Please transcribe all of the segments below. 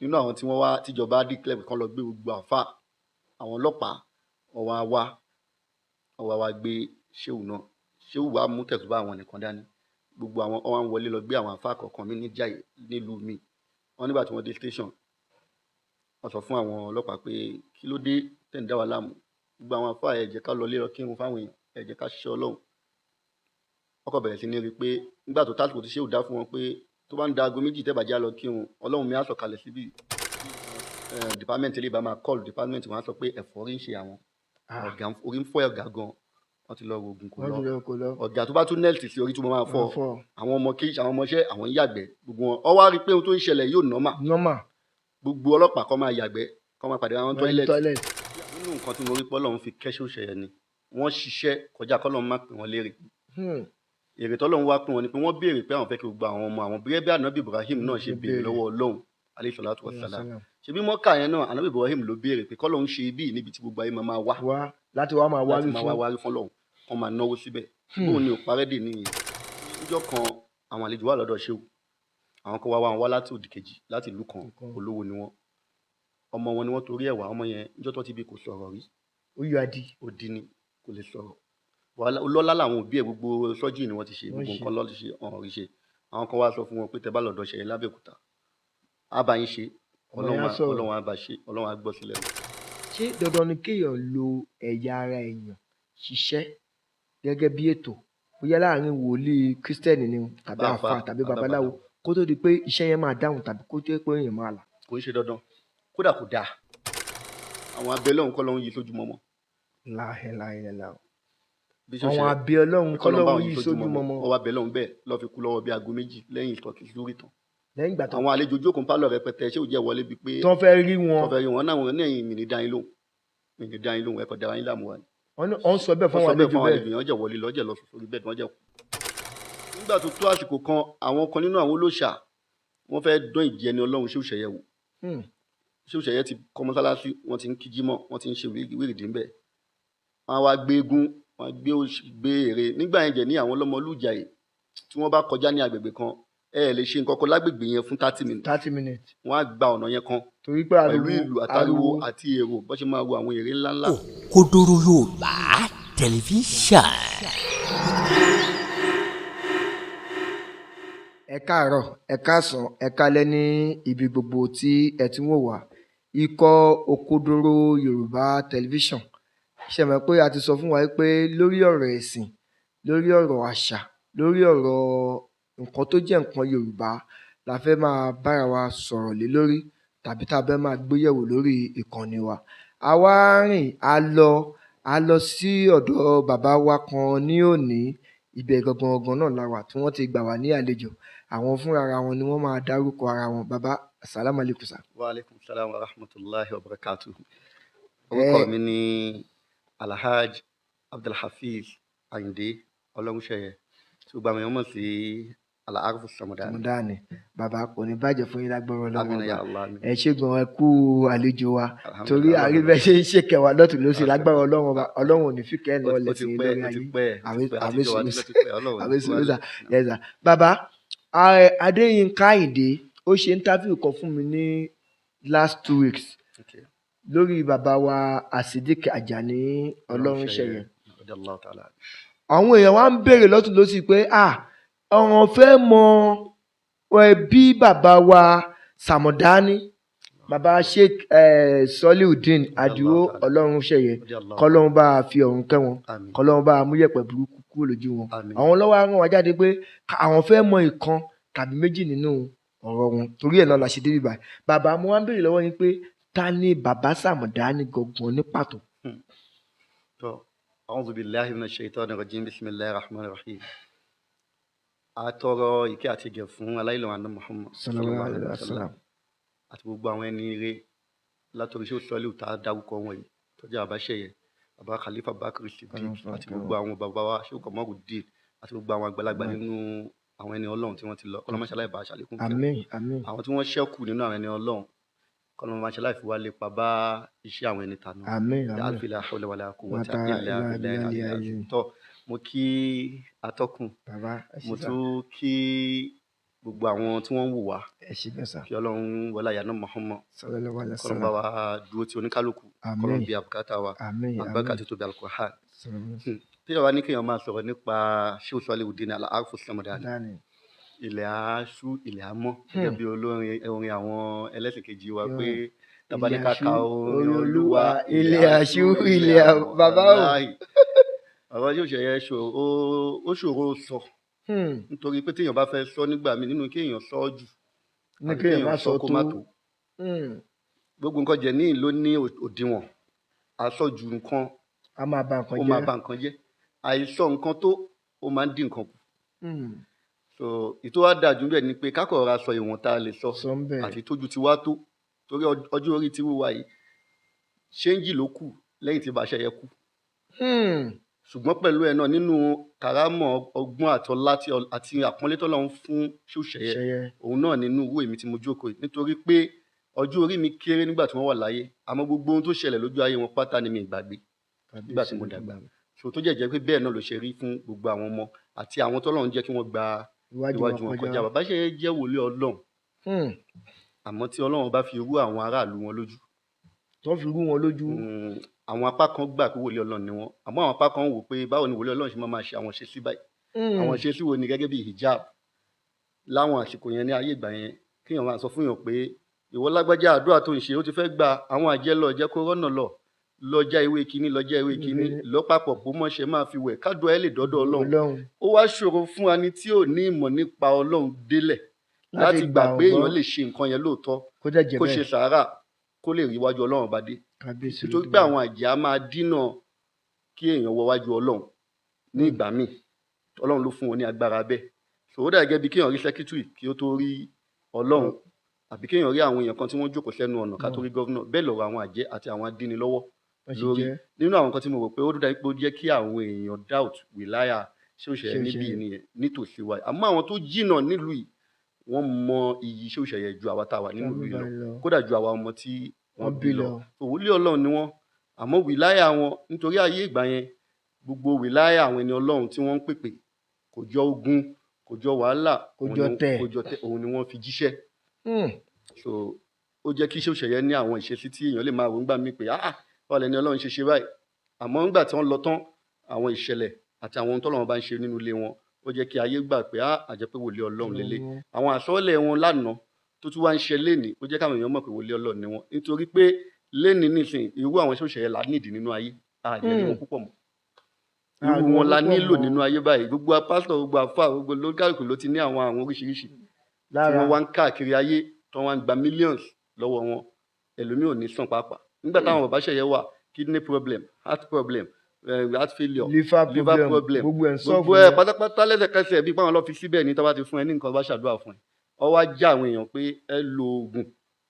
Nínú àwọn tí wọ́n wá tíjọba declare pé kán lọ gbé gbogbo àfa àwọn ọlọ́pàá, wọ́n wá wá wọ́n wá wá gbé ṣéwù náà. Ṣéwù wa mú tẹ̀sùbá àwọn nìkan dání, gbogbo àwọn wọ́n wá ń wọlé lọ gbé àwọn àfa kọ̀ọ̀kan mi níjàyè nílùú mi. Wọ́n nígbà tí wọ́n dé station, wọ́n sọ fún àwọn ọlọ́pàá pé kí ló dé tẹ̀ ń dá wa láàmú, gbogbo àwọn àfa ẹ jẹ́ ká lọ lé lọ kírun fáwọn èèyàn, ẹ jẹ́ ká ṣiṣẹ́ Ọlọ́run. Wọ́n kàn bẹ̀rẹ̀ sí ní rí i pé nígbà tó tásìkò tí ṣéwù dá fún wọn pé tó bá ń da aago 2 tẹ́ bá já lọ kírun, Ọlọ́run mi á sọ̀kalẹ̀ síbí. Department ilé ìbá máa call department, wọn á sọ pé ẹ̀fọ́rí ń ṣe àwọn ọ̀gá, orí ń fọ́ ọ̀gá gan, wọ́n ti lọ rògùn kò Wọ́n lọ. ti lọ kò lọ. Ọ̀gá tó bá tún nẹ́ẹ̀tì sí orí tó máa fọ́. Wọ́n fọ́. Àwọn ọmọ kí àwọn ọmọọṣẹ́ àwọn ń yàgbẹ́, gbogbo wọn. Ọ wá rí i pé ohun tó ń ṣẹlẹ̀ yóò normal. Normal. Gbogbo ọlọ́pàá kọ́ máa yàgbẹ́, kọ́ máa pàdé àwọn Wọ́n ní toilet. Toilet. Nínú nǹkan tí mo rí pọ́lọ́run fi kẹ́sọ̀ ṣẹyẹ ni wọ́n ṣiṣẹ́ kọjá kọ́lọ́run má pè wọ́n lérè. Èrè tọ́lọ́run wá pín wọn ni pé wọ́n béèrè pé àwọn fẹ́ kí gbogbo àwọn ọmọ àwọn bí ẹbí ànábì Ibrahim náà ṣe béèrè Béèrè. lọ́wọ́ Ọlọ́run, alayhi salatu wassalam. Ṣebí mọ́kà yẹn náà, ànábì Ibrahim ló béèrè pé kọ́lọ́run ṣe ibi níbi tí gbogbo ayé máa máa wá Wá láti wá máa wárí láti máa wá fún. wárí fún Ọlọ́run, kọ́ máa náwó síbẹ̀. Bóun ni ò parẹ́ dè nìyẹn. Níjọ́ kan, àwọn àlejò wà lọ́dọ̀ ṣéwù, àwọn kan wá wá wọn wá láti òdì kejì, láti ìlú kan. Kan. Olówó ni wọ́n, ọmọ wọn ni wọ́n torí ẹ̀ wá. Ọmọ yẹn, níjọ́ tó ti bí, kò sọ̀rọ̀ rí. Ó yọ adi. Odi ni, kò lè sọ̀rọ̀. Wàhálà ọlọ́lá làwọn òbí ẹ̀, gbogbo sọ́jú ni wọ́n ti ṣe. Wọ́n Gbogbo ṣe. nǹkan ló ti ṣe, ọ̀hún rí ṣe. Àwọn kan wá sọ fún wọn pé tẹ bá lọ́dọ̀ ṣẹyẹ lábẹ́òkúta, á bá yín ṣe. Ọmọ yẹn Ọlọ́run á sọ̀rọ̀. Ọlọ́run á bá ṣe, Ọlọ́run á gbọ́ sílẹ̀. Ṣé dandan ni kéèyàn lo ẹ̀yà ara èèyàn ṣiṣẹ́ gẹ́gẹ́ bí ètò, bóyá láàrin wòlíì Kírísítẹ́nì ni o, tàbí Àfáà, àfáà tàbí tàbí babaláwo, kó tó di pé iṣẹ́ yẹn máa dáhùn tàbí kó tó di pé èèyàn máa là? Kò ń ṣe dandan, kódà kò dáa. Àwọn abẹ́ lọ́hùn kọ́ lọ́hùn yìí sójú mọ́mọ́. Láhẹ́láhẹ́lá. Bí ṣe Àwọn ṣe abẹ́ Ọlọ́run kọ́lọ́run yìí sójú mọ́mọ́. Wọ́n wá bẹ lọ́hùn bẹ́ẹ̀ lọ́ fi kú lọ́wọ́ bí aago 2 lẹ́yìn ìtọ́kì lórí tán. Lẹ́yìn ìgbà tó Àwọn àlejò jókòó pálọ̀ rẹpẹtẹ, ṣé ò jẹ́ wọlé bíi pé tó fẹ́ rí wọn. Wọ́n fẹ́ rí wọn náà, wọn ní ẹ̀yìn mi ní dá yín lóhùn, mi ní dá yín lóhùn, ẹ kàn dára yín láàmú wa ni. Wọ́n sọ bẹ́ẹ̀ fún Wọ́n àwọn sọ bẹ́ẹ̀ àlejò fún àwọn bẹ́ẹ̀. àlejò yẹn, wọ́n jẹ́ wọlé lọ́jẹ̀ lọ sùn sórí bẹ́ẹ̀, wọ́n jẹ́ kú. Nígbà tó tó àsìkò kan, àwọn kan nínú àwọn olóṣà wọ́n fẹ́ dán ìjẹni Ọlọ́run ṣé òṣèyẹ wò. Ṣé òṣèyẹ ti kọ́ mọ́sálásí, wọ́n ti ń kí jímọ̀, wọ́n ti ń ṣe wíìrìdì ńbẹ̀. Wọ́n á wá gbé eégún, wọ́n á gbé ère. Nígbà yẹn jẹ̀ ní àwọn ọlọ́mọlújàyè tí wọ́n bá kọjá ní agbègbè kan, ẹ ẹ̀ lè ṣe nǹkan kan lágbègbè yẹn fún 30 minutes. 30 minutes. Wọ́n á gba ọ̀nà yẹn kan Torí pé pẹ̀lú ariwo ìlú àtariwo àti èrò, bó ṣe máa wo àwọn ère ńláńlá. Òkodoro Yorùbá Tẹlifíṣàn. Ẹ káàárọ̀, ẹ káàsán, ẹ káalẹ́ ní ibi gbogbo tí ẹ ti ń wò wá. Ikọ̀ Òkodoro Yorùbá Tẹlifíṣàn, ṣe mọ̀ pé a ti sọ fún wa pé lórí ọ̀rọ̀ ẹ̀sìn, lórí ọ̀rọ̀ àṣà, lórí ọ̀rọ̀ nǹkan tó jẹ́ nǹkan Yorùbá la fẹ́ máa bára wa sọ̀rọ̀ lé lórí tàbí tá a fẹ́ máa gbéyẹ̀wò lórí ìkànnì wa. A wá rìn, a lọ sí ọ̀dọ̀ bàbá wa kan ní òní. Ibẹ̀ gangan gangan náà la wà tí wọ́n ti gbà wá ní àlejò. Àwọn fúnra ara wọn ni wọ́n máa dárúkọ ara wọn. Bàbá, assalamu alaikum sir. Wa alaikum salam wa rahmatulahi wa barakatuhu. Orúkọ mi ni Alhaj Abdulhafiz Ayinde Ọlọ́runṣẹ́yẹ tí gbogbo àwọn èèyàn mọ̀ sí Al-Arfu Samadani. Mọ̀dánì bàbá, kò ní bàjẹ́ fún yín lágbára Ọlọ́run Amina ya Ọba. Allah, amin. Ẹ ṣé gan, ẹ kú àlejò wa, torí Alhamdulillah. àríbẹ̀ ṣe ń ṣèkẹwà lọ́tún lọ́sì lágbára Ọlọ́run Ọba. Ọlọ́run ò ní fìkẹ́ ẹ̀ Ó náà ti lẹ́sìn pẹ́, lórí ó ti ayé. pẹ́, ó ti pẹ́, Àmì àtijọ́ wa sùúrù. ti pẹ́, Ọlọ́run ò ní Àmì fi wá sùúrù sà. lẹ̀. Yes sir. Bàbá Adéyínká Àyìndé ó ṣe interview kan fún mi ní last 2 weeks lórí bàbá wa Asidik Ajani Ọlọ́runṣẹ́yẹ. Radiyallahu ta'ala. Àwọn èèyàn wa ń béèrè lọ́tún lọ́sì pé ọ̀ràn fẹ́ mọ bí bàbá wa Sàmọ̀dání, bàbá Sheikh Soliudeen Adio Ọlọ́runṣẹ́yẹ, Radiyallahu. kọ́lọ́run bá a fi ọ̀run kẹ́ wọn, Àmín. kọ́lọ́run bá a mú yẹ̀pẹ̀ burúkú kúrò lójú wọn. Àmín. Àwọn lọ́wọ́ á rán wa jáde pé àwọn fẹ́ mọ ìkan tàbí méjì nínú ọ̀rọ̀ wọn. Torí ẹ̀ náà la ṣe débi báyìí. Bàbá, mo wá ń béèrè lọ́wọ́ yín pé ta ni bàbá Sàmọ̀dání gangan ní pàtó? To, a'udhu billahi minash shaitani rajim, bismillahir rahmanir rahim. A tọrọ ìkẹ́ àti ìgẹ̀ fún aláìlọ́wọ́ àná Muhammad Sallallahu alaihi wasallam. àti gbogbo àwọn ẹni ire látòrí ṣé Sọ́líù tá a dárúkọ wọn yìí tó jẹ́ bàbá Ṣẹ̀yẹ, bàbá Khalifa Bakri Siddiq, Ọlọ́run àti fún gbogbo àwọn bàbá wa ṣé Kọmọrùdín àti gbogbo àwọn àgbàlagbà nínú àwọn ẹni Ọlọ́run tí wọ́n ti lọ, kọ́lọ́ máṣáláì bá aṣàlékún kẹ́. Àmín, àmín. Àwọn tí wọ́n ṣẹ́kù nínú àwọn ẹni Ọlọ́run, kọ́lọ́ máṣáláì fi wá lépa bá iṣẹ́ àwọn ẹni tàná. Àmín, àmín. Alfi la hawla wala quwwata Wata illa illa billahi billahi al-aliyyil al-azim. azim. Tọ́, mo kí atọ́kùn, Bàbá, ẹ ṣé mo sà. tún kí Gbogbo àwọn tí wọ́n ń wò wá, Ẹ ṣé gan sà. kí Ọlọ́run wọlé àyànná Muhammad, Sallallahu alaihi kọ́lọ́n bá wasallam. wa dúró ti oníkálukú, kọ́lọ́n Àmín. bí àbùkátà wa, Àmín. àlùbáríkà Àmín. tó tóbi Al-Qur'an. Sallallahu alaihi Tí ìyàwó ní kéèyàn máa sọ̀rọ̀ nípa Shehu Solihuddin Al-Arfu Samadani, wasallam. ilẹ̀ á ṣú, ilẹ̀ á mọ́, gẹ́gẹ́ bí olórin orin àwọn ẹlẹ́sìn kejì wa pé tá bá ní Ilẹ̀ ká aṣú, ka orin orin Olúwa, Olúwa, ilẹ̀ ilẹ̀ á ṣú, aṣú, ilẹ̀ ilẹ̀ á mọ́. bàbá o. Wàláhì. Ọ̀rọ̀ Shehu Ṣẹ̀yẹ ó ṣòro sọ, nítorí pé téèyàn bá fẹ́ sọ nígbà míì, nínú kéèyàn sọ ọ́ jù Ní àbí kéèyàn má kéèyàn sọ sọ kó má tó. tó. Gbogbo nǹkan jẹ̀ ní ló ní òdiwọ̀n. Àsọjù nǹkan A máa ba nǹkan ó máa jẹ́. ba nǹkan jẹ́. Àìsọ nǹkan tó, ó máa ń dín nǹkan kù. So ìtò wa dáa jù bẹ́ẹ̀ ni pé ká kàn rọra sọ ìwọ̀n tá a lè sọ Sọ ń bẹ̀. àti tójú ti wá tó. Torí ọjọ́ orí tí wíwá yìí, ṣéńjì ló kù lẹ́yìn tí bàbá Ṣẹ̀yẹ kú. Ṣùgbọ́n pẹ̀lú ẹ̀ náà, nínú kàrámọ̀ ọgbọ́n àtọlá àti àpọ́nlé t'Ọlọ́run fún Shehu Ṣẹ̀yẹ, Ṣẹ̀yẹ. òun náà nínú owó èmi tí mo jókòó yìí. Nítorí pé ọjọ́ orí mi kéré nígbà tí wọ́n wà láyé, àmọ́ gbogbo ohun tó ṣẹlẹ̀ lójú ayé wọn pátá ni mi ì gbàgbé nígbà tí mo dàgbà. So tó jẹ́ jẹ́ pé bẹ́ẹ̀ náà ló ṣe rí fún gbogbo àwọn ọmọ àti àwọn t'Ọlọ́run jẹ́ kí wọ́n gba iwájú iwájú wọn wọn kọjá. kọjá. Bàbá Ṣẹ̀yẹ jẹ́ wòlíì Ọlọ́run, àmọ́ tí Ọlọ́run bá fi rú àwọn aráàlú wọn lójú. Tó fi rú wọn lójú. Àwọn apá kan gbà pé wòlíì Ọlọ́run ni wọ́n, àmọ́ àwọn apá kan wò pé báwo ni wòlíì Ọlọ́run ṣe máa máa ṣe àwọn ìṣesí báyìí. Àwọn ìṣesí wo ni? Gẹ́gẹ́ bí hijab láwọn àsìkò yẹn ní ayé ìgbà yẹn, kéèyàn máa sọ fún yàn pé ìwọ lágbájá, àdúrà tó ń ṣe ó ti fẹ́ gba àwọn àjẹ́ lọ, jẹ́ kó rọ́nà lọ, lọ já ewé kínní, lọ já ewé kínní, lọ́pàpọ̀ bó mọ̀ ṣe máa fi wẹ̀ kádùá ẹ lè dọ́dọ̀ Ọlọ́run. Ọlọ́run. Ó wá ṣòro fún ẹni tí ò ní ìmọ̀ nípa Ọlọ́run délẹ̀ láti gbà gbà pé wọ́n èèyàn lè ṣe nǹkan yẹn lóòótọ́, kó dẹ̀ jẹ́ kó ṣe bẹ́ẹ̀. sàárà, kó lè rí iwájú Ọlọ́run bá dé. Kábíyèsí Nítorí pé Olódùmarè. àwọn àjẹ́ á máa dínà kí èèyàn wọ wájú Ọlọ́run ní ìgbà míì. Ọlọ́run ló fún wọn ní agbára bẹ́ẹ̀. So ó dà gẹ́gẹ́ bí kéèyàn rí sẹ́kítírì kí ó tó rí Ọlọ́run, àbí kéèyàn rí àwọn èèyàn kan tí wọ́n jókòó sẹ́nu ọ̀nà ká tó rí governor. Bẹ́ẹ̀ lọ̀rọ̀ àwọn àjẹ́ àti àwọn adínilọ́wọ́ Wọ́n ṣe lórí jẹ́. nínú àwọn nǹkan tí mo rò pé ó dúdà pé ó jẹ́ kí àwọn èèyàn doubt wìláyà Shehu Ṣẹ̀yẹ Shehu níbí Ṣẹ̀yẹ. nìyẹn nítòsí wa. Àmọ́ àwọn tó jìnnà nílùú yìí, wọ́n mọ iyì Shehu Ṣẹ̀yẹ ju àwa tá a wà nínú ìlú yìí lọ, kódà ju àwa ọmọ tí wọ́n Wọ́n bí bí lọ. lọ. So wòlíì Ọlọ́run ni wọ́n, àmọ́ wìláyà wọn, nítorí ayé ìgbà yẹn, gbogbo wìláyà àwọn ẹni Ọlọ́run tí wọ́n ń pèpè kò jọ ogun, kò jọ wàhálà, Kò jọ tẹ̀. kò jọ tẹ̀, òun ni wọ́n fi jíṣẹ́. So ó jẹ́ kí Shehu Ṣẹ̀yẹ ní àwọn ìṣesí tí èèyàn lè máa rò ńgbà míì pé ah, báwo lẹni Ọlọ́run ṣe ṣe báyìí. Àmọ́ ńgbà tí wọ́n lọ tán, àwọn ìṣẹ̀lẹ̀ àti àwọn ohun t'Ọlọ́run bá ń ṣe nínú ilé wọn, ó jẹ́ kí ayé gbà pé ah, àjẹ́ pé wòlíì Ọlọ́run lélẹ̀. Àwọn àsọ́ọ́lẹ̀ wọn lánàá tó tún wá ń ṣe lénìí, ó jẹ́ káwọn èèyàn mọ̀ pé wòlíì Ọlọ́run ni wọ́n. Nítorí pé lénìí nísìnyí, irú àwọn Shehu Ṣẹ̀yẹ là nídìí nínú ayé, a jẹ́ rí wọn púpọ̀ mọ́. Irú wọn la nílò nínú ayé báyìí. Gbogbo pásítọ̀, gbogbo àfáà, gbogbo lókàlùkù ló ti ní àwọn àrùn oríṣiríṣi tí Lára. wọ́n wá ń káàkiri ayé, tí wọ́n wá ń gba millions lọ́wọ́ wọn. Ẹlòmíì ò ní sàn pàápàá. Nígbà táwọn bàbá Ṣẹ̀yẹ wà, kidney problem, heart problem, heart failure, liver liver problem, problem, gbogbo ẹ̀ ń sọ̀fù gbogbo ẹ̀ pátápátá lẹ́sẹ̀kẹsẹ̀, bí páwọn lọ fi síbẹ̀ ní tó bá ti fún ẹ ní nǹkan, bá ṣàdúrà fún ẹ. Ọ wá já àwọn èèyàn pé ẹ lo oògùn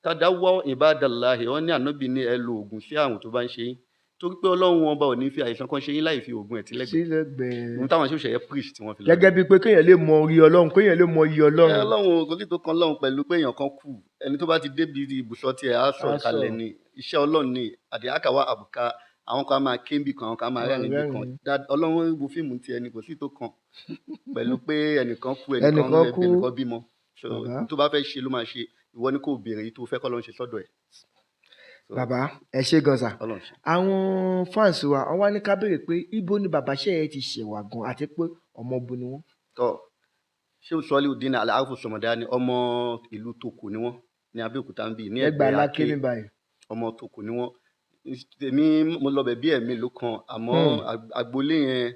tàdáwọ́ ìbádàláhì. Wọ́n ní ànábì ní ẹ lo oògùn sí àrùn tó bá ń ṣe yín, torí pé Ọlọ́run ọba ò ní fi àìsàn kan ṣe yín láì fi oògùn ẹ̀ tílẹ̀gbẹ̀ẹ́. Sílẹ̀gbẹ̀ẹ́. Ohun táwọn Shehu Ṣẹ̀yẹ preach tí wọ́n fi lọ. Gẹ́gẹ́ bíi pé kéèyàn lè mọ orí Ọlọ́run, kéèyàn lè mọ iyì Ọlọ́run. Ẹ, Ọlọ́run kò sí tó kan Ọlọ́run pẹ̀lú pé èèyàn kan kú. Ẹni tó bá ti débi ibùsọ̀ tiẹ̀ á sọ̀ Á sọ̀. kalẹ̀ ni. Iṣẹ́ Ọlọ́run ni àdìákàwá àbùká. Àwọn kan á máa ké níbì kan, àwọn kan á máa rẹ́rìn níbì kan. Rẹ́rìn. Ọlọ́run wo fíìmù tiẹ̀ ni, kò sí tó kan pẹ̀lú pé ẹnìkan kú, ẹnìkan Ẹnìkan kú. ẹnìkan bímọ. So Bàbá. tó bá fẹ́ ṣe ló máa ṣe. Ìwọ ni kò béèrè èyí tó fẹ́ kọ́ ló ń ṣe sọ́dọ̀ ẹ̀. So, Bàbá, ẹ ṣé gan sà. Ọlọ́run ṣe. Àwọn fans wa, wọ́n wá ní ká béèrè pé ibo ni bàbá Ṣẹ̀yẹ ti ṣẹ̀wà gan, àti pé ọmọ bo ni wọ́n. Tọ́, Shehu Solihuddin Al-Arfu Samadani, ọmọ ìlú Tòkò ni wọ́n ní Abẹ́òkúta ń bì ní Ẹgbàá ẹgbẹ́ Aláké Aké. ní báyìí. Ọmọ Tòkò ni wọ́n. Èmi mo lọ bẹ̀ bí ẹ̀mí ló kan, àmọ́ agboolé yẹn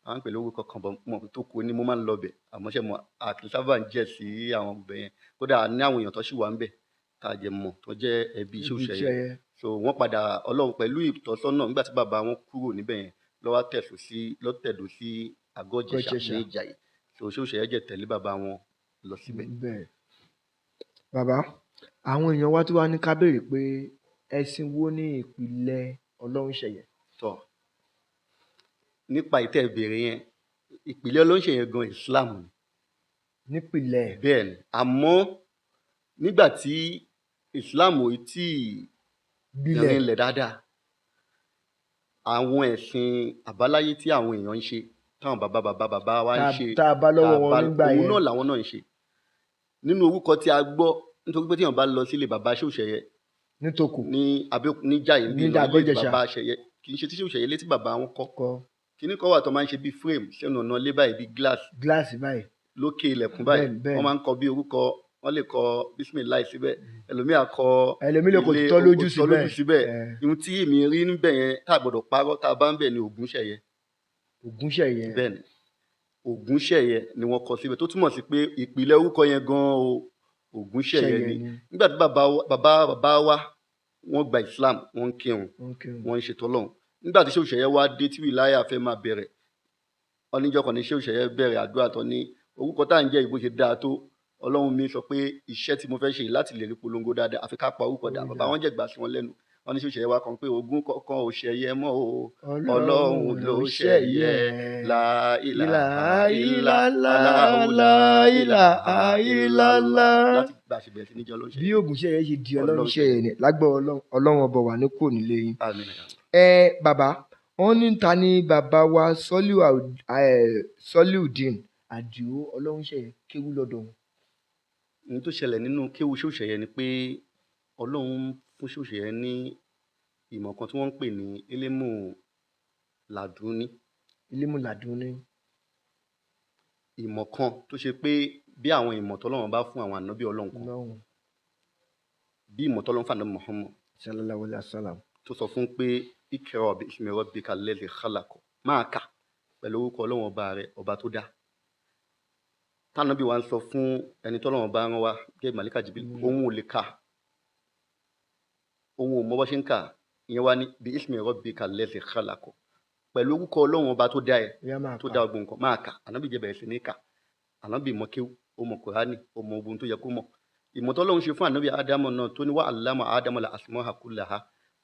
à ń pè lórúkọ kan bọ̀ mọ̀ pé Tòkò ni mo máa ń lọ bẹ̀, àmọ́ ṣe mo àti sábà ń jẹ́ sí àwọn ibẹ̀ yẹn. Kódà ní àwọn èèyàn tó sì wà ń bẹ̀ tá a jẹ mọ̀ tó jẹ́ ẹbí Shehu Ibi Ṣẹ̀yẹ. Ṣẹ̀yẹ. So wọ́n padà, Ọlọ́run pẹ̀lú ìtọ́sọ́nà, nígbà tí bàbá wọn kúrò níbẹ̀ yẹn ló wá tẹ̀só sí lọ́tẹ̀dó sí Àgọ́ Ìjẹ̀ṣà Ìjẹ̀ṣà. ní Ìjàyè. So Shehu Ṣẹ̀yẹ jẹ́ tẹ̀lé bàbá wọn lọ síbẹ̀. Bẹ́ẹ̀. Bàbá, àwọn èèyàn wa tó wá ní ká béèrè pé ẹ̀sìn wo ní ìpìlẹ̀ Ọlọ́run Ṣẹ̀yẹ? Tọ́, nípa ìtẹ́ ìbéèrè yẹn, ìpìlẹ̀ Ọlọ́run Ṣẹ̀yẹ gan Islam ni. Nípìlẹ̀. Bẹ́ẹ̀ ni, àmọ́ nígbà tí Islam ò tí ì Gbilẹ̀. rinlẹ̀ dáadáa, àwọn ẹ̀sìn àbáláyé tí àwọn èèyàn ń ṣe, táwọn bàbá bàbá bàbá wa ń ṣe, Tá a bá lọ́wọ́ tá a wọn bá nígbà òun yẹn. náà làwọn náà ń ṣe. Nínú orúkọ tí a gbọ́, nítorí pé tíyàn bá lọ sílé bàbá Ṣéhù Ṣẹ̀yẹ Nítòkò. ní Abẹ́òkúta ní Jàyè níbí Ní lọ ilé Àgọ́-Ìjẹ̀ṣà. bàbá Ṣẹ̀yẹ, kì í ṣe tí Ṣéhù Ṣẹ̀yẹ létí bàbá wọn kọ́. Kọ. Kíní kan wà tó máa ń ṣe bíi frame sẹ́nu ọ̀nà ilé báyìí, bíi glass Gíláàsì báyìí. lókè ilẹ̀kùn báyìí. Bẹ́ẹ̀ni, bẹ́ẹ̀ni. Wọ́n máa ń kọ bí orúkọ, wọ́n lè kọ Bismillah síbẹ̀, ẹlòmíà kọ Ẹlòmíì lè kò ilé tọ́ lójú tọ́ síbẹ̀. lójú síbẹ̀. Ẹ̀, Ohun tí èmi rí níbẹ̀ yẹn tá a gbọ́dọ̀ parọ́ tá a bá ń bẹ̀ ni Ògúnṣẹ̀yẹ. Ògúnṣẹ̀yẹ. Bẹ́ẹ̀ ni, Ògúnṣẹ̀yẹ ni wọ́n kọ síbẹ̀, tó túmọ̀ sí pé ìpìlẹ̀ orúkọ yẹn gan-an o, Ògúnṣẹ̀yẹ Ṣẹ̀yẹ ni. ni. Nígbà tí bàbá wa bàbá wa wọ́n gba Islam, wọ́n ń kírun, Okay. wọ́n ń ṣe tọ́lọ́run. Nígbà tí Ṣéhù Ṣẹ̀yẹ wá dé tí wìláyà fẹ́ máa bẹ̀rẹ̀, oníjọ́ kan ní Ṣéhù Ṣẹ̀yẹ bẹ̀rẹ̀ àdúrà tán ní orúkọ tá à ń jẹ́ ìbò ṣe dáa tó, Ọlọ́run mi sọ pé iṣẹ́ tí mo fẹ́ ṣe yìí láti lè rí polongo dáadáa àfi ká pa orúkọ dà. Bàbá wọn jẹ̀gbà sí wọn lẹ́nu. Wọ́n ní Ṣéhù Ṣẹ̀yẹ wá kan pé ogún kọ̀ọ̀kan ò ṣẹ̀yẹ mọ́ o, Ọlọ́run ló ṣẹ̀yẹ, la ilaha illallah, la ilaha illallah. Láti gbà ṣe bẹ̀rẹ̀ sí níjọ́ ló ń Bí ṣẹ̀yẹ. Ògúnṣẹ̀yẹ ṣe di Ọlọ́run Ọlọ́runṣẹ̀yẹ ni lágbára Ọlọ́run, Ọlọ́run ọbọ wà ní kò nílé yín. Àmín. Ẹ bàbá, wọ́n ní ta ni bàbá wa Soliudeen Àdìó Ọlọ́runṣẹ̀yẹ kéwú lọ́dọ̀ wọn. Ohun tó ṣẹlẹ̀ nínú kéwú Ṣéhù Ṣẹ̀yẹ ni pé Ọlọ́run fún Ṣéhù Ṣẹ̀yẹ ní ìmọ̀ kan tí wọ́n ń pè ní elimu laduni. Elimu laduni. Ìmọ̀ kan tó ṣe pé bí àwọn ìmọ̀ tọ́lọ́run bá fún àwọn ànábì Ọlọ́run kan, Ọlọ́run. bí ìmọ̀ tọ́lọ́run fún ànábì Muhammad Sallallahu alaihi wasallam. tó sọ fún pé ikra bismi rabbika alladhi khalaq, máa kà pẹ̀lú orúkọ Ọlọ́run ọba rẹ, ọba tó dá. Tánàbí wa ń sọ fún ẹni tọ́lọ́run bá rán wa gẹ́gẹ́ Màlíkà Jibril, òun ò lè kà, òun ò mọ bó ṣe ń kà. Ìyẹn wá ní bí ismi rabbika alladhi khalaq, pẹ̀lú orúkọ Ọlọ́run ọba tó dá ẹ, Ó yá, máa tó kà. dá ọgbọ̀n nǹkan, máa kà. Ànábì jẹ́ bẹ̀rẹ̀ sí ní kà. Ànábì mọ kéwú, ó mọ Kùránì, ó mọ ogun tó yẹ kó mọ̀. Ìmọ̀ tọ́lọ́run ṣe fún ànábì Ádámọ̀ náà tó ní wa allama Ádámọ̀ la asma'a kullaha,